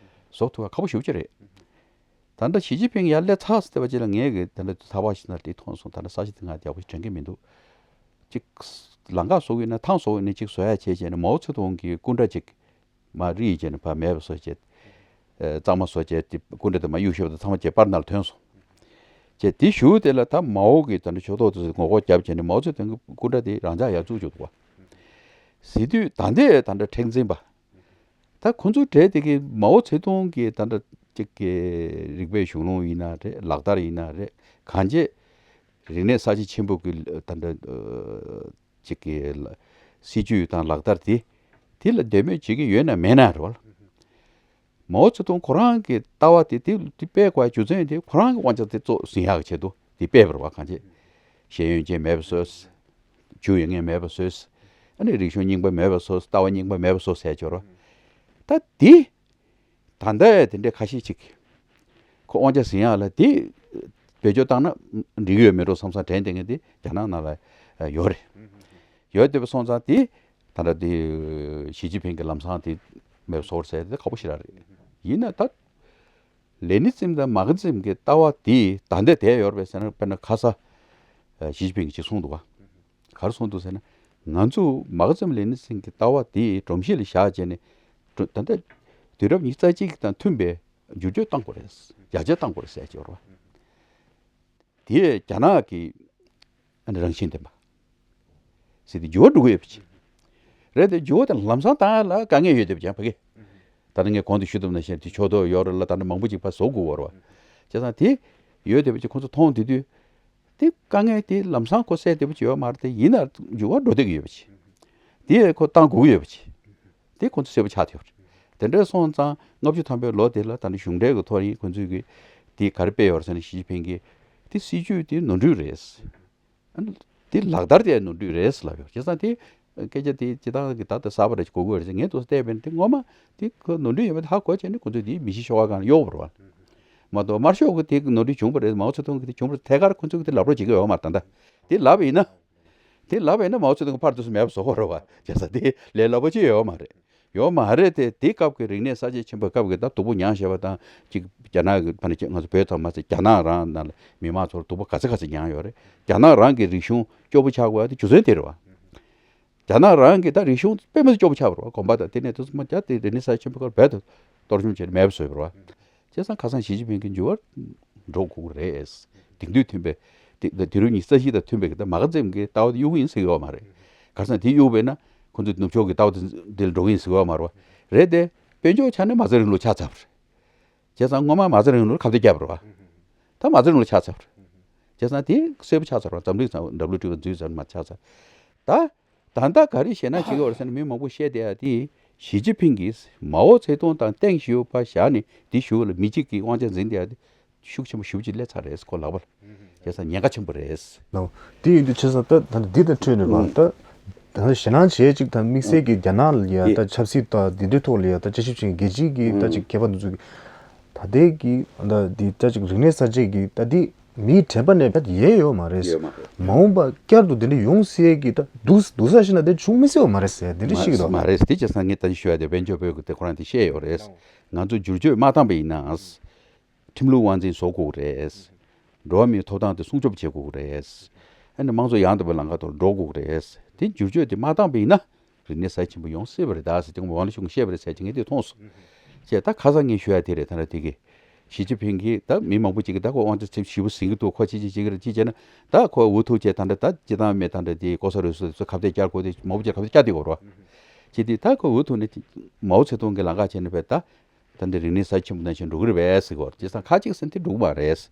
བཟོ་ཐུབ་པ་ཁག་པོ་ཞེ་པོ་ཅིག་རེད། ད་ལྟ་ཞི་ཅིན་ཕིང་ཡར་སླེབས་ཚར་ཟེར་བ་ཅིག་ལ་ངས་གི་ད་ལྟ་ཐག་པ་ཞིག་ན་དེ་མཐོང་སོང་། ད་ལྟ་ས་ཆ་དེ་ང་ཡག་པོ་ཞིག་དྲན་གི་མི་འདུག་ཅིག་ལམ་ཁ་བཟོ་གི་ཡིན་ན་ཐང་བཟོ་གི་ཡིན་ན་ཅིག་བཟོ་ཡ་བྱས་བྱས་ནས་མའོ་ཙེ་ཏུང་གི་སྐུ་འདྲ་ཅིག་མར་རིལ་བྱས་ནས་ཕར་མེད་པ་བཟོ་བྱས། ཨེ་གཙང་མ་བཟོ་བྱས་དེ་སྐུ་འདྲ་དེ་མར་གཡུག་བཞག་པ་དེ་ཚང་མ་བྱས་པར་ནང་ལ་ཐོན་སོང་། བྱས་དེ་གཞུག་དེ་ལ་ད་མའོ་གི་ད་ནི་ཕྱོགས་གཏོགས་དེ་ཚོས་ངོ་རྒོལ་བརྒྱབ་བྱས་ནས་མའོ་ཙེ་ཏུང་གི་སྐུ་འདྲ་དེ་རང་འཇགས་ཡར་བཙུགས་བཅུག་འདུག་བ། ཟེར་དུས་ད་ལྟའི་ད་ལྟ་མཁྲེགས་འཛིན་པ། ད་ཁོ་ཚོའི་གྲས་དེ་གི་མའོ་ཙེ་ཏུང་གི་ད་ལྟ་གཅིག་གི་རིག་པའི་གཞུང་ལུགས་ཡིན་ན་རེད། ལག་བསྟར་ཡིན་ན་རེད། གང་ཅི་རིག་གནས་གསར་བརྗེ་ཆེན་པོ་གི་ད་ལྟ་གཅིག་གི་སྲིད་ཇུས་དང་ལག་བསྟར་དེ་དེ་ལ་འདོད་མོས་བྱེད་ཀྱི་ཡོད་ན་མེད་ན་རེད་བ། མའོ་ཙེ་ཏུང་ཁོ་རང་གི་ལྟ་བ་དེ་དེ་དེ་སྤེལ་དགོས་རྒྱུ་མཚན་དེ་ཁོ་རང་གི་དབང་ཆ་དེ་གཙོ་ཟིན་ཡག་གི་ཆེད་དུ་དེ་སྤེལ་བ་རེད་བ། གང་ཅི་ཤེས་ཡོན་ཅན་མེད་པ་བཟོས། ཞུ་ཡོད་ངེས་མེད་པ་བཟོས། ཨ་ནི་རིག་གཞུང་རྙིང་པ་མེད་པ་བཟོས། ལྟ་བ་རྙིང་པ་མེད་པ་བཟོས་ཟེར་ཅིག་ཡོད་རེད་བ། ད་འདི། ད་ལྟ་དེ་འདྲའི་ཁ་ཤས་ཅིག་ཁོ་དབང་ཆ་ཟིན་ཡག་ལ་དེ་བེད་སྤྱོད་བཏང་ན་འགྲིག་ཡོད་མེད་འགྲོ་བསམ་བསམ་དྲན་བསྡད་མཁན་དེ་རྒྱ་ནག་ནང་ལ་ཡོད་རེད། ཡོད་བསྡད་པ་སོང་ཙང་དེ་ད་ལྟ་དེ་ཞི་ཅིན་ཕིང་གི་ལམ་སང་དེ་མེད་པ་བཟོ་བར་ཟེར་དེ་ཁག་པོ་ཞེ་དྲག་རེད། ཡིན་ན་ད་ལེ་ནི་ཙིམ་དང་མ་ཁ་ཙིམ་གྱི་ལྟ་བ་དེ་ད་ལྟ་དེ་ཡོད་རེད་པས་ཟེར་ན། དཔེར་ན་ཁ་ས་ཞི་ཅིན་ཕིང་གིས་ཅིག་གསུངས་འདུག་བ། ག་རེ་གསུངས་འདུག་ཟེར་ན། ང་ཚོ་མ་ཁ་ཙིམ་ལེ་ནི་ཙིང་གི་ལྟ་བ་དེ་སྒྲོམ་གཞི་ལ་བཞག་བྱས་ནས་ད་ལྟ་དུས་རབས་ཉི་ཤུ་རྩ་གཅིག་དང་མཐུན་པའི་བསྒྱུར་བཅོས་བཏང་དགོས་རེད། ཡར་རྒྱས་བཏང་དགོས་རེད་ཟེར་གྱི་ཡོད་རེད་བ། དེ་རྒྱ་ནག་གི་རང་བཞིན་ལྡན་པ་ཟེར་དེ་འགྱུར་བ་འགྲོ་གི་ཡོད་པ་ཅིག་རེད། དེ་འགྱུར་བ་དེ་ལམ་སང་བཏང་ཡ་ལ་དཀའ་ངལ་ཡོད་བསྡད་པ་ཅིག་ཕ་གི། ད་ནི་ངས་གོང་དུ་ཞུས་དུས་ནང་བཞིན་དེ་ཕྱོགས་གཏོགས་ཡོད་རེད་ལ། ད་ནི་མང་པོ་ཅིག་ཕར་བཟོ་དགོས་པ་རེད་བ། བྱས་ཙང་དེ་ཡོད་བསྡད་པ་ཅིག་ཁོང་ཚོ་མཐོང་བསྡད་དུས། དེ་དཀའ་ངལ་དེ་ལམ་སང་ཁོ་སེལ་བདེ་པོ་ཅིག་ཡོད་མ་རེད་དེ། ཡིན་ན་འགྱུར་བ་འགྲོ་བསྡད་ཀྱི་ཡོད་པ་ཅིག་དེ་ཁོ་བཏང་དགོས་ཀྱི་ཡོད་པ་ཅིག་དེ་ཁོ་ཚོ་གསལ་པོ་ཆགས་བསྡད་ཡོད་རེད། དེ་འདྲ་སོང་ཙང་ལྔ་བཅུ་ཐམ་པའི་ལོ་དེ་ལ་ད་ནི་གཞུང་འབྲེལ་གྱི་ཐོག་ནས་ཁོ་ཚོས་ཀྱི་དེ་ག་རེ་སྤེལ་ཡོད་རེད་ཟེར་ན། ཞི་ཅིན་ཕིང་གིས་དེ་སྲིད་ཇུས་དེ་ནོར་འཁྲུལ་རེད། ཨ་ནི་དེ་ལག་བསྟར་དེ་ནོར་འཁྲུལ་རེད་ལབ་ཡོད། བྱས་ཙང་དེ་སྐད་ཆ་དེ་སྤྱིར་བཏང་གི་ད་ལྟ་གསར་པ་རེད། གོ་དགོས་རེད་ཟེར། ངས་དུ་བལྟས་པ་ཡིན་ན་དེ་ངོ་མ་དེ་ཁོ་ནོར་འཁྲུལ་ཡོད་པ་དེ་ཧ་གོ་བྱས་ནས་ཁོ་ཚོས་དེ་མི་ཤི་ཤོག་ཁ་གང་གཡོག་པ་རེད་བ། མ་གཏོགས་དམར་ཤོག་གི་དེ་ནོར་འཁྲུལ་བྱུང་བ་རེད། མའོ་ཙེ་ཏུང་གི་དེ་བྱུང་བ་རེད། ཐད་ཀར་ཁོ་ཚོས་གི་དེ་ལབ་རོགས་བྱེད་ཀྱི་ཡོད་མ་རེད། ད་ལྟ་དེ་ལབ་པ་ཡིན་ན། དེ་ལབ་པ་ཡིན་ན་མའོ་ཙེ་ཏུང་གི་ཕར་དུས་སུ་མེད་པ་བཟོ་གི་རེད་བ། བྱས་ཙང་དེ་ལས་སླ་པོ་ཅིག་ཡོད་མ་རེད། ཡོད་མ་རེད་དེ། དེ་སྐབས་ཀྱི་རིག་གནས་གསར་བརྗེ་ཆེན་པོའི་སྐབས་ཀྱི་ད་སྡུག་པོ་མྱངས་བཞག་པ་དང་ཅིག་རྒྱ་ནག་གི་ཕ་ནས་ང་ཚོ་བོད་ཐོག་མ་ཟད་རྒྱ་ནག་རང་ནང་ལ་མི་མང་ཚོར་སྡུག་པོ་ག་ཚོད་ག་ཚོད་མྱངས་ཡོད་རེད། རྒྱ་ནག་རང་གི་རིག་གཞུང་སྐྱོ་པོ་ཆགས་དགོས་ཡ་དེ་རྒྱུ་མཚན་དེ་རེད་བ། རྒྱ་ནག་རང་གི་ད་རིག་གཞུང་དཔེ་མི་སྲིད་སྐྱོ་པོ་ཆགས་པ་རེད་བ། གོམ་པ་དང་དེ་ནས་དུས་སུ་མ་རྒྱ་དེ་རིག་གནས་གསར་བརྗེ་ཆེན་པོའི་སྐབས་བོད་དུ་གཏོར་བཅོམ་བྱས་ནས་མེད་པ་བཟོས་པ་རེད་བ། བྱས་ཙང་ཁ་སང་ཞི་ཅིན་ཕིང་གིས་འགྱུར་བ་འགྲོ་དགོས་ཀྱི་རེད། དེང་དུས་མཐུན་པའི་དེ་དེ་རུ་ཉི་ཤུ་རྩ་བཞི་དང་མཐུན་པའི་གི་ད་མ་ཁ་ཙེམ་གི་ལྟ་བ་དེ་གཡུག་གི་ཡིན་ཟེར་གི་ཡོད་མ་རེད། ག་རེ་ཟེར་ན་དེ་གཡུག་པས་ན་ཁོ་ཚོ་ནུབ་ཕྱོགས་ཀྱི་ལྟ་བ་དེ་འདི་ལ་འགྲོ་གི་ཡིན་ཟེར་གི་ཡོད་མ་རེད་བ། རེད་དེ། དཔལ་འབྱོར་ཆ་ནས་མ་རྩ་རིང་ལུགས་ཆགས་ཚར་བ་རེད། བྱས་ཙང་སྔོན་མ་མ་རྩ་རིང་ལུགས་ལ་ཁ་གཏད་བརྒྱབ་པ་རེད་བ། ད་མ་རྩ་རིང་ལུགས་ཆགས་ཚར་བ་རེད། བྱས་ཙང་དེ་གསལ་པོ་ཆགས་ཚར་བ། འཛམ་གླིང་ཚང་མ་ཌབ་ལིའུ་ཊི་ཨོ་འཛུལ་ཚར་མ་ཆགས་ཚར། ད། ད་ལྟ་ག་རེ་བཤད་ན་བྱེད་ཀྱི་ཡོད་རེད་ཟེར་ན། མི་མང་པོ་བཤད་བསྡད་ཡ་དེ་ཞི་ཅིན་ཕིང་གིས་མའོ་ཙེ་ཏུང་དང་ཏེང་ཞའོ་ཕིང་བཞག་ནས་དེ་གཞུག་ལ་མི་གཅིག་གིས་དབང་ཆ་འཛིན་བསྡད་ཡ་དེ་ཤུགས་ཆེན་པོ་ཞེ་པོ་ཅིག་སླེབས་ཚར་རེད། ཁོ་ལག་པ་ལ། བྱས་ཙང་ཉེན་ཁ་ཆེན་པོ་རེད། ལགས། དེ་ཡིན་དུས་བྱས་ཙང་ད་ད་འདི་དང་འཕྲོས་ནས་ལ་ད་ད་ཞེད་སྣང་བྱེད་ཅིག་ད་དམིགས་བསལ་གྱི་རྒྱ་ནག་ལ་ཡ་ད་ཆབ་སྲིད་དང་འདི་འདྲའི་ཐོག་ལ་ཡ་ད་དཔྱད་ཞིབ་བྱེད་མཁན་རྒྱལ་སྤྱིའི་གི་ད་ཅིག་མཁས་པ་འདི་ཚོ་གི་ད་ལྟའི་གི་ད་འདི་ད་ཅིག་རིག་གནས་གསར་བརྗེ་གི་ད་འདི། མིའི་དྲན་པ་ནས་ཕེབས་ཡས་ཡོད་མ་རེད། ཡོད་མ་རེད། མ་འོངས་པ་བསྐྱར་དུ་འདི་འདྲ་ཡོང་སྲིད་ཀྱི་ད་སྡུག་སྡུག་ས་ཞིག་ན་དེ་བྱུང་མི་སྲིད་པ་མ་རེད་ཟེར་འདི་འདྲ་ཤིག་དང་། མ་རེད། དེ་བྱས་ཙང་ངས་ད་ཅི་ཞུ་ཡ་དེ་དཔལ་འབྱོར་པས་ཀྱི་དེ་ཁོ་རང་དེ་བཤད་ཡོད་རེད། ང་ཚོ་བསྒྱུར་བཅོས་མ་བཏང་པ་ཡིན་ན། ཁྲིམས་ལུགས་དབང་འཛིན་བཟོ་དགོས་རེད། འགྲོ་བ་མིའི་ཐོབ་ཐང་དེ་སྲུང་སྐྱོབ་བྱེད་དགོས་རེད། ཨ་ནི་དམངས་གཙོ་ཡང་དག་པའི་ལམ་ཁ་ཐོག་འགྲོ་དགོས་རེད། དེ་བསྒྱུར་བཅོས་དེ་མ་བཏང་པ་ཡིན་ན། རིག་གནས་གསར་ཆེན་པོ་ཡོང་སྲིད་པ་རེད་ད་ཟེར་དེ་ངོ་མ་ཝང་ལི་ཤུང་གིས་བཤད་པ་རེད་ཟེར་གྱི་ངས་དེ་མཐོང་སོང་། ཅེས་ད་ཁ་སང་ངས་ཞུ་ཡ་དེ་རེད། ད་ལྟ་དེ་གི་ཞི་ཅིན་ཕིང་གིས་ད་མི་མང་པོ་ཅིག་གིས་ད་ཁོ་དབང་ཆ་ཚབས་ཞེ་པོ་ཟིན་གྱི་འདུག་ཁོ་ཅི་ཅི་བྱེད་ཀྱི་རེད་ཅི་བྱས་ན་ད་ཁོ་འུ་ཐུག་བྱས་ད་འདྲ་ད་སྤྱི་བཏང་མེད་ད་འདྲ་དེ་ལྐོག་ཟ་རུལ་སུངས་དེ་ཚོ་ཁ་གཏད་བསྐྱར་དགོས་དེ་མང་པོ་ཅིག་ཁ་གཏད་བསྐྱར་བསྡད་ཡོད་རེད་བ། ཅི་དེ་ད་ཁོ་འུ་ཐུག་ནས་མའོ་ཚེ་ཏུང་གི་ལམ་ཁ་བྱས་ནས་བས་ད་ད་འདྲ་རིག་གནས་གསར་ཆེན་པོ་ནང་བཞིན་འགྲོ་གི་རེད་བས་ཟེར་གྱི་ཡོད་རེད། བྱས་ཙང་ཁ་ཅིག་ཟེར་དེ་འགྲོ་གི་མ་རེད།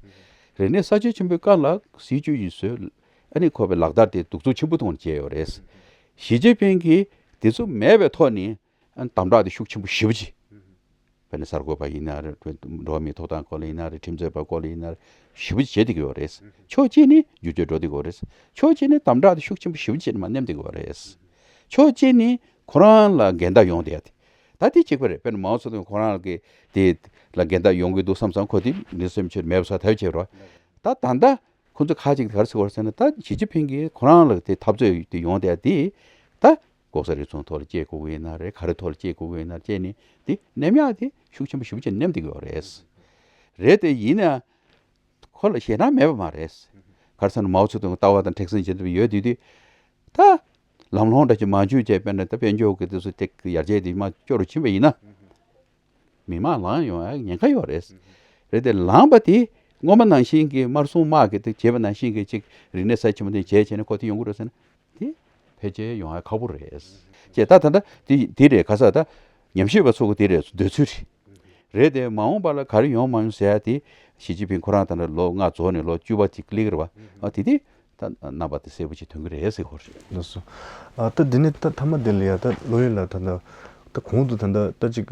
རིག་གནས་གསར་བརྗེ་ཆེན་པོའི་སྐབས་ལ་སྲིད་ཇུས་ཡིན་ཟེར། ཨ་ནི་ཁོ་པའི་ལག་བསྟར་དེ་གདུག་རྩུབ་ཆེན་པོ་ཐོག་ནས་བྱས་ཡོད་རེད། ཞི་ཅིན་ཕིང་གིས་དེ་ཚོ་མེད་པའི་ཐོག་ནས་ཨ་ནི་དམ་དྲག་དེ་ཤུགས་ཆེན་པོ་ཞེ་པོ་ཅིག་དཔེར་ན་གསར་འགོད་པ་ཡིན་ན་རེད། འགྲོ་བ་མིའི་ཐོབ་ཐང་སྐོར་ལ་ཡིན་ན་རེད། ཁྲིམས་རྩོད་པ་སྐོར་ལ་ཡིན་ན་རེད། ཞེ་པོ་ཅིག་བྱེད་བསྡད་ཀྱི་ཡོད་རེད། ཕྱོགས་གཅིག་ནས་བསྒྱུར་བཅོས་འགྲོ་བསྡད་ཀྱི་ཡོད་རེད། ཕྱོགས་གཅིག་ནས་དམ་དྲག་དེ་ཤུགས་ཆེན་པོ་ཞེ་པོ་ཅིག་བྱས་ནས་མར་མནན་བསྡད་ཀྱི་ཡོད་རེད། ཕྱོགས་གཅིག་ནས་ཁོ་རང་ལ་འགལ་ཟླ་ཡོང་བསྡད་ཡ་དེ། ད་དེ་གཅིག་པ་རེད། དཔེར་ན་མའོ་ཙེ་ཏུང་ཁོ་རང་གི་དེ་ལ་འགལ་ཟླ་ཡོང་གི་འདུག་བསམ་བསམ་ཁོ་དེ་འདི་སེམས་ཆེར་མེད་པ་ས་ཐལ་བྱེད་རོགས། ད་ད་ལྟ་ཁོ་ཚོ་ཁ་ཅིག་ག་རེ་ཟེར་བ་ཟེར་ན། ད་ཞི་ཅིན་ཕིང་གིས་ཁོ་རང་ལ་དེ་འཐབ་རྩོད་དེ་ཡོང་བསྡད་དེ། ད་ལྐོག་ཟ་རུལ་སུངས་ཐོག་ལ་སྐྱེལ་དགོས་ཀྱི་ཡིན་ན་རེད། ག་རེ་ཐོག་ལ་སྐྱེལ་དགོས་ཀྱི་ཡིན་ན་སྐྱེལ་ནས་དེ་མནན་ཡག་དེ་ཤུགས་ཆེན་པོ་ཞེ་པོ་ཅིག་མནན་བསྡད་ཀྱི་ཡོད་རེད། རེད་དེ་ཡིན་ན། ཁོ་ལ་ཞེད་སྣང་མེད་པ་མ་རེད། ག་རེ་ཟེར་ན་མའོ་ཙེ་ཏུང་གི་ལྟ་བ་དང་མཁྲེགས་འཛིན་བྱེད་ཐུབ་ཡོད་དུས་དུས། ད་ལམ་ལྷོང་འདྲ་ཅིག་མ་འཇུས་བྱས་པས་ན་ད་དཔལ་འབྱོར་གྱི་དེ་ཚོ་ཏིག་ཡར་རྒྱས་དེ་མར་སྐྱོ་རུ་ཕྱིན་པ་ཡིན་ན། མི་མང་ལངས་ཡོང་ཡ་ཉེན་ཁ་ཡོད་རེད། རེད་དེ་ལངས་པ་དེ་སྔོན་མ་ནང་བཞིན་གྱི་དམར་སྲུང་དམག་གིས་དེ་བྱས་པ་ནང་བཞིན་གྱི་ཅིག་རིག་གནས་གསར་ཆེན་པོ་དེ་བྱས་བྱས་ནས་ཁོ་དེ་ཡོང་གི་རེད་ཟེར་ན། དེ་ཕལ་ཆེར་ཡོང་ཡ་ཁག་པོ་རེད། ཅེས་ད་ད་ལྟ་དེ་དེ་རེད། ག་ས་ད་ཉམས་ཞིབ་པ་ཚོ་གི་དེ་རེད། འདོད་ཚུལ་རེད། རེད་དེ་མ་འོངས་པ་ལ་ག་རེ་ཡོང་མ་ཡོང་ཟེར་ཡ་དེ་ཞི་ཅིན་ཕིང་ཁོ་རང་ད་ལྟ་ལོ་ལྔ་རྫོགས་ནས་ལོ་བཅུ་པ་དེ་སླེབས་ཀྱི་རེད་བ། ཨ་དེ་དེ་ད་རྣམ་པ་དེ་གསལ་པོ་ཅིག་ཐོན་གྱི་རེད་ཟེར་གྱི་རེད། ལགས་སོ། ཨ་ད་འདི་ནས་ད་མཐའ་མ་དེ་ལ་ཡ་ད་བློ་ཡིད་ལ་ད་ད་ད་གོང་དུ་ད་ད་ད་ཅིག་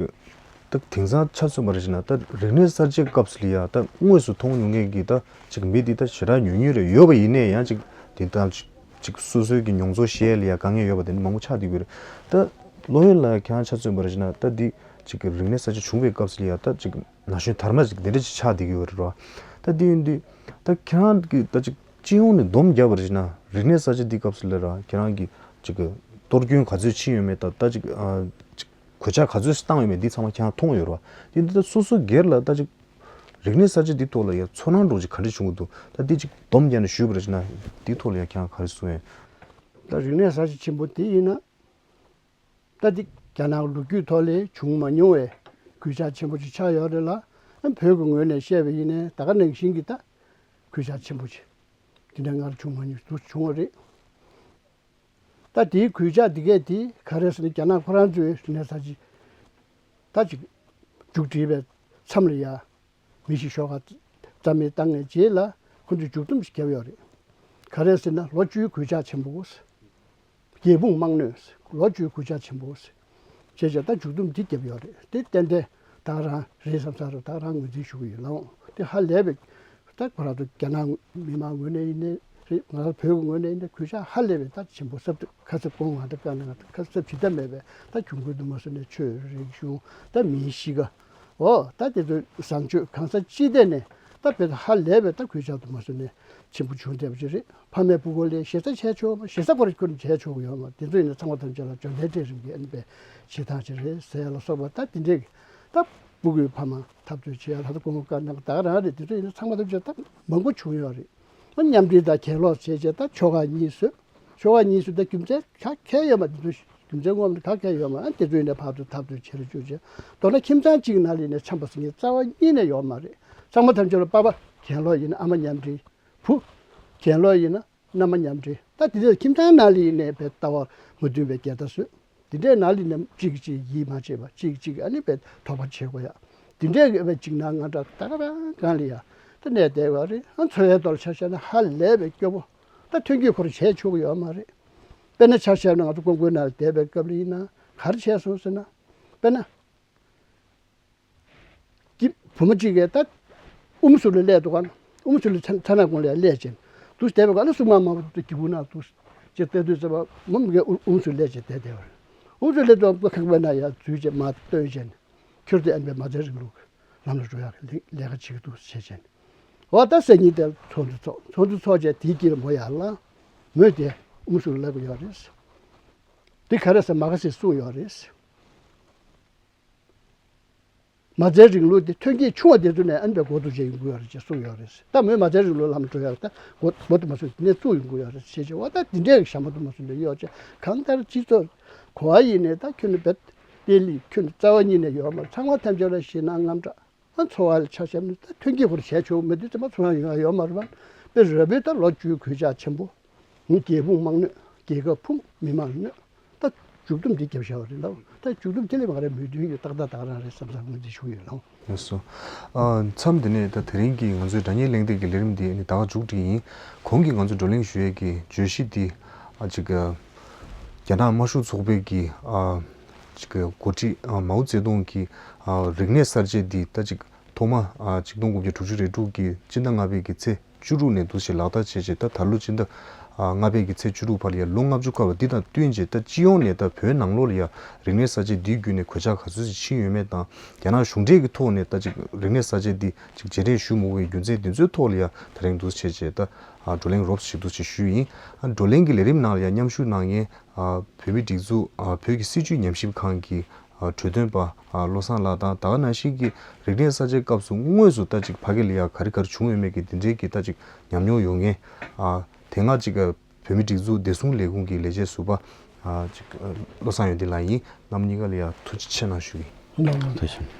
ད་དེང་སང་ཆ་མཚོན་པ་རེ་བྱས་ན་ད་རིག་གནས་གསར་བརྗེའི་སྐབས་སུ་ལ་ཡ་ད་དངོས་སུ་མཐོང་མྱོང་མཁན་གྱི་ད་ཅིག་མི་དེ་ད་ཞེ་དྲག་ཉུང་ཉུང་རེ་ཡོད་པ་ཡིན་ནའི་ཡང་ཅིག་དེ་ད་ ཅིག་སོ་སོའི་གི་མྱོང་ཚོར་བཤད་ལ་ཡ་དཀའ་ངལ་ཡོད་པ་དེ་འདྲ་མང་པོ་ཆགས་བསྡད་ཀྱི་ཡོད་རེད། ད་བློ་ཡུལ་ལ་ཁྱེད་རང་ཆ་མཚོན་པ་རེད་ཅེ་ན། ད་འདི་ཅིག་གི་རིག་གནས་གསར་བརྗེ་བྱུང་བའི་སྐབས་སུ་ལ་ཡ་ད་ཅིག་ན་གཞོན་དར་མ་ཅིག་དེ་འདྲ་ཅིག་ཆགས་བསྡད་ཀྱི་ཡོད་རེད་རོ། ད་འདི་ཡིན་དུས་ད་ཁྱེད་རང་གི་ད་ཅིག་སྤྱི་ཡོངས་ནས་སྡོམ་བརྒྱབ་པ་རེད་ཅེ་ན། རིག་གནས་གསར་བརྗེ་འདི་སྐབས་སུ་ལ་ར་ཁྱེད་རང་གི་ཅིག་གི་གཏོར་སྐྱོན་ག་ཚོད་ཕྱིན་ཡོད་མེད། ད་ད་ཅིག་ཨ་ཅིག་གོད་ཆག་ག་ཚོད་བཏང་ཡོད་མེད་འདི་ཚང་མ་ཁྱེད་རང་མཐོང་ཡོད་རེད་བ། འདི་འདི་ད་སོ་སོ་སྒེར་ལ་ད་ཅིག་རིག་གནས་གསར་བརྗེ་འདི་ཐོག་ལ་ཡ་ཚོར་སྣང་འདྲ་ཅིག་ག་འདྲ་བྱུང་གི་འདུག་ད་འདི་ཅིག་སྡོམ་བརྒྱབ་ནས་ཞུས་པ་རེད་ཅེ་ན། འདི་ཐོག་ལ་ཡ་ཁྱེད་རང་ག་རེ་གསུང་ཡོད། ད་རིག་གནས་གསར་བརྗེ་ཆེན་པོ་འདི་ཡིན་ན། ད་འདི་རྒྱ་ནག་ལོ་རྒྱུས་ཐོག་ལས་བྱུང་མ་མྱོང་བའི་གོད་ཆག་ཆེན་པོ་ཅིག་ཆགས་ཡོད་རེད་ལ། བོད་ཀྱི་ངོས་ནས་བཤད་པ་ཡིན་ནའི་ད་ག་ནང་བཞིན་གྱི་ད་གོད་ཆག་ཆེན་པོ་ཅིག་འདི་འདྲ་སྔར་བྱུང་མ་མྱོང་དུ་བྱུང་བ་རེད། ད་དེའི་གོད་ཆག་འདི་གས་དེ་ག་རེ་ཟེར་ན། རྒྱ་ནག་ཁོ་རང་ཚོའི་གནས་ཚད་ཅིག་ད་ཅིག་མཇུག་སྒྲིལ་བའི་མཚམས་ལ་ཡ་མི་ཞིག་ཤོག་ཁ་རྩ་མེད་བཏང་ངེས་རྗེས་ལ་ཁོ་ཚོས་མཇུག་སྡོམ་ཞིག་བརྒྱབ་ཡོད་རེད། ག་རེ་ཟེར་ན། ལོ་བཅུའི་གོད་ཆག་ཆེན་པོ། རྒྱལ་ཕུང་དམག་གནོད། ལོ་བཅུའི་གོད་ཆག་ཆེན་པོ། བྱས་བྱས་ད་མཇུག་སྡོམ་འདི་བརྒྱབ་ཡོད་རེད། དེ་ཏན་ཏན་ད་ག་རང་རེད་བསམ་ས་རེད། ད་ག་རང་ངོས་འཛིན་ཞུ་གི་ཡོད་ལགས། དེ་ཧ་ལས་པའི་ད་ཁོ་རང་ཚོ་རྒྱ་ནག་མི་མང་ངོས་ནས་ཡིན་ནའི་རེད། ང་རང་བོད་ཀྱི་ངོས་ནས་ཡིན་ནའི་གོད་ཆག་ཧ་ལས་པའི་ད་ཆེན་པོ་གསབ་ཁ་གསབ་དགོངས་ང་ད་དཀའ་ངལ་ཁ་གསབ་ཇི་ལྟ་མེད་པའི་ད་གྱོང་གུན་དུ་མ་སོང་ནས་ཆོས་རིག་གཞུང་ད་མིའི་གཤིས་ཀ་འོ་ད་དེ་ཚོ་བཟང་སྤྱོད་གང་ས་ཅི་ཐད་ནས་ད་བོད་ཧ་ལས་པའི་ད་གོད་ཆག་དུ་མ་སོང་ནས་ཆེན་པོ་བྱུང་བསྡད་པ་ཅིག་རེད། ཕ་མས་སྤུ་གུ་ལ་ཞེ་ས་བྱས་ཆོག་མ། ཞེ་ས་ཁོ་རང་ཁྱོན་བྱས་ཆོག་གི་ཡོད་མ། དེ་ཚོ་ཡིན་ན་ཚང་མ་ཐམས་ཅད་ལ་འབྱོར་ལྡན་གྲལ་རིམ་གྱི་ཨ་ནི་པའི་བྱེད་སྟངས་ཅིག་རེད་ཟེར་ལ་སོགས་པ། ད་དེ་འདྲས་ཀྱི་ད་སྤུ་གུའི་ཕ་མ་འཐབ་རྩོད་བྱེད་ཡ་ལྷ་ས་སྐུ་ངོ་བཀའ་གནང་ད་ག་རང་རེད། དེ་ཚོ་ཡིན་ན་ཚང་མ་ཐམས་ཅད་ད་མང་པོ་བྱུང་ཡོད་རེད། ཨ་མཉམ་འབྲེལ་དང་གྱེན་ལོག་བྱས་བྱས་ད་ཆོལ་ཁ་གཉིས་བཟོས། ཆོལ་ཁ་གཉིས་བཟོས་ད་རྒྱུ་མཚན་ག་གལ་ཡོད་མ། དེ་ཚོ་རྒྱུ་མཚན་ངོམ་ག་གལ་ཡོད་མ། ཨ་དེ་ཚོ་ཡིན་ན་ཕར་ཚུར་འཐབ་རྩོད་བྱེད་རེ་བཅུག་བྱས། མདོར་ན་ཁྱིམ་ཚང་གཅིག་ནང་ལ་ཡིན་ན་འཆམ་པོ་ཟེར་མཁན་རྩ་བ་ཉིད་ནས་ཡོད་མ་རེད། ཚང་མ་ཐམས་ཅད་ལ་པ་ཕ་གྱེན་ལོག་ཡིན་ན་ཨ་མ་མཉམ་འབྲེལ། བུ་གྱེན་ལོག་ཡིན་ན་མནའ་མ་མཉམ་འབྲེལ། ད་དེ་འདྲ་ཁྱིམ་ཚང་ནང་ལ་ཡིན་ནའི་བའི་ལྟ་བ་མ་མཐུན་པའི་འགལ་ཟླ་བཟོས། དེ་འདྲའི་ནང་ལ་ཡིན་ན་གཅིག་གིས་གཅིག་ཡིད་མ་ཆེས་པ། གཅིག་གིས་གཅིག་ཨ་ནི་བའི་དོགས་པ་བྱེད་དགོས་ཡ། དེ་འདྲའི་བའི་འཇིགས་སྣང་དངངས་སྐྲག་ད་ག་རང་སྒང་ལ་ཡ་ད་གནས་བསྡད་ཡོད་རེད། ཨ་འཚོ་བའི་ཐོག་ལ་ཆ་བཞག་ན་ཧ་ལས་པའི་སྐྱོ་པོ། ད་མཐུན་འགྱུར་ཁོ་རང་བྱས་ཆོག་གི་ཡོད་མ་རེད། དཔེར་ན་ཆ་བཞག་ན་ང་ཚོ་ཀོང་ཀོའི་ནང་ལ་བསྡད་པའི་སྐབས་ལ་ཡིན་ན་ག་རེ་བྱས་སོང་ཟེར་ན། དཔེར་ན། ཀྱི་བུ་མོ་གཅིག་གིས་ད་ཨུམ་སུ་ལ་སླེབས་འདུག་ག་ཨུམ་སུ་ལ་ཚ་ཚ་ན་ཀུང་ལ་སླེབས་བྱས་འདུག་བསྡད་པའི་སྒང་ལ་སྲུང་མ་མང་པོ་འདུག་སྒྱེ་འཕུར་ནང་འདུག་ཅེས་ལྟ་དུས་ཙམ་པ་མོ་མི་གིས་ཨུ་ཨུམ་སུ་སླེབས་བྱས་བསྡད་བསྡད་པ་རེད། ཨུམ་སུ་སླེབས་དུས་ཁང་པའི་ནང་ཡར་འཛུལ་བྱས་མར་བཏོན་བྱས་ནས་ཁྱོད་ཚོས་ཨ་ནི་མ་རྩའི་རིང་ལུགས་ལམ་ལ་འགྲོ་ཡག་གི་ལས་ལས་ཀ་བྱེད་ཀྱི་འདུག་ཟེར་བྱས་ནས། འོ་ད་སང་ཉིན་དེར་ཚོགས་འདུ་ཚོགས། ཚོགས་འདུ་ཚོགས་བྱས་དེའི་དཀྱིལ་ལ་མོ་ཡར་ལངས། མོས་དེ་ཨུམ་སུ་ལ་ལབ་ཀྱི་ཡོད་རེད། དེ་ག་རེ་ཟེར་མ་ག་ཟེར་གསུངས་ཡོད་རེད། མ་རྩའི་རིང་ལུགས་དེ་ཐོན་སྐྱེད་ཆུང་བ་དེ་ཚོ་ནས་ཨ་ནི་བའི་འགོ་བཙུགས་བྱས་ཡོང་གི་ཡོད་རེད་ཅེས་གསུངས་ཡོད་རེད། ད་མོས་མ་རྩའི་རིང་ལུགས་ལམ་འགྲོ་ཡག་ད་འགོ་འགོ་དུ་མ་སོང་དེ་ནས་བཙུགས་ཡོང་གི་ཡོད་རེད་ཟེར་བྱས། འོ་ད་དེ་འདྲའི་ཞྭ་མོ་དུ་མ་སོང་དེ་གཡོག་བྱས་གང་ལྟར་སྤྱི་ཚོགས་ག་པར་ཡིན་ནའི་ད་ཁྱོན་ནས་བེད་དེ་ལི་ཁྱོན་རྩ་བ་ཉིད་ནས་ཡོད་མ་རེད། ཚང་མ་ཐམས་ཅད་ལ་ཞེད་སྣང་དངངས་སྐྲག་ཨ་འཚོ་བ་ལ་ཆ་བཞག་ན་ད་ཐོན་སྐྱེད་ཁོ་རང་བྱས་ཆོག་མི་འདུག་ཙམ་པ་ཚོར་སྣང་ཡོང་ཡ་ཡོད་མ་རེད་པ། དཔེ་ར་བའི་ད་ལོ་བཅུའི་གོད་ཆག་ཆེན་པོ། ངས་རྒྱལ་ཕུང་དམག་གནོད། རྒྱལ་ཁབ་ཕུང་མི་མང་གནོད། ད་མཇུག་སྡོམ་འདི་བརྒྱབ་བཞག་པ་རེད་ལགས། ད་མཇུག་སྡོམ་དེ་ལས་མ་རེད་མོས་མཐུན་ཡོད་ཏག་ཏག་ད་ག་རང་རེད་བསམ་བསམ་ངོས་འཛིན་ཞུ་གི་ཡོད་ལགས། ལགས་སོ། ཨ་མཚམས་འདི་ནས་ད་དེ་རིང་གི་ང་ཚོའི་སྒྲ་སྙན་གླེང་སྟེགས་ཀྱི་ལས་རིམ་འདི་ནི་ད་ག་མཇུག་སྒྲིལ་ཡིན། གོང་གི་ང་ཚོས་བགྲོ་གླེང་ཞུ་ཡས་ཀྱི་བརྗོད་གཞི་འདི་ཨ་ཅིག་རྒྱ་ནག་དམར་ཤོག་ཚོགས་པའི་གི་ཨ་ཅིག་འགོ་ཁྲིད་ཨ་མའོ་ཙེ་ཏུང་གི་ཨ་རིག་གནས་གསར་བརྗེ་འདི་ད་ཅིག་ཐོག་མ་ཨ་ཆིག་སྟོང་དགུ་བརྒྱ་དྲུག་ཅུ་རེ་དྲུག་གི་སྤྱི་ཟླ་ལྔ་པའི་གི་ཚེས་བཅུ་དྲུག་ནས་འདུག་སེ་ལག་བསྟར་བྱས་རྗེས་ད་ད་ལོ་སྤྱི་ཟླ་ཨ་ལྔ་པའི་གི་ཚེས་བཅུ་དྲུག་བར་ལ་ཡ་ལོ་ལྔ་བཅུ་འཁོར་བ་འདི་དང་བསྟུན་རྗེས་ད་སྤྱི་ཡོངས་ནས་ད་བོད་ནང་ལོགས་ལ་ཡ་རིག་གནས་གསར་བརྗེ་འདིའི་བརྒྱུད་ནས་གོད་ཆག་ག་ཚོད་ཅིག་ཕྱིན་ཡོད་མེད་དང་། རྒྱ་ནག་གཞུང་འབྲེལ་གྱི་ཐོག་ནས་ད་ཅིག་རིག་གནས་གསར་བརྗེ་འདི་ཅིག་རྗེས་དྲན་ཞུ་མི་དགོས་པའི་རྒྱུ་མཚན་འདི་ཚོའི་ཐོག་ལ་ཡ་ད་རིང་འདུག་སེ་བྱས་རྗེས་ད་ཨ་བགྲོ་གླེང་རོབ་ཞིག་འདུག་སེ་ཞུས་ཡིན། ཨ་བགྲོ་གླེང་གི་ལས་རིམ་ནང་ལ་ཡ་མཉམ་ཞུགས་གནང་མཁན་ཨ་བོད་མིའི་སྒྲིག་འཛུགས་ཨ་བོད་ཀྱི་སྲིད་བྱུས་ཉམས་ཞིབ་ཁང་གི་ཨ་གྲོས་སྟོན་པ་ཨ་བློ་བཟང་ལགས་དང་། ད་ག་ནང་བཞིན་གྱི་རིག་གནས་གསར་བརྗེའི་སྐབས་སུ་དངོས་སུ་ད་ཅིག་ཕ་གི་ལ་ཡ་ག་རེ་ག་རེ་བྱུང་ཡོད་མེད་ཀྱི་འདི་འདྲའི་གི་ད་ཅིག་ཉམས་མྱོང་ཡོད་མཁན་ཨ་དེ་སྔ་ཅིག་ཨ་བོད་མིའི་སྒྲིག་འཛུགས་བདེ་སྲུང་ལས་ཁུངས་ཀྱི་ལས་བྱེད་ཟུར་པ་ཨ་ཅིག་ཨ་བློ་བཟང་ཡོན་ཏན་ལགས་ཡིན། རྣམ་གཉིས་ཀ་ལ་ཡ་ཐུགས་རྗེ་ཆེ་གནང་ཞུ་གི་ཡིན། ཐུགས་རྗེ་ཆེ།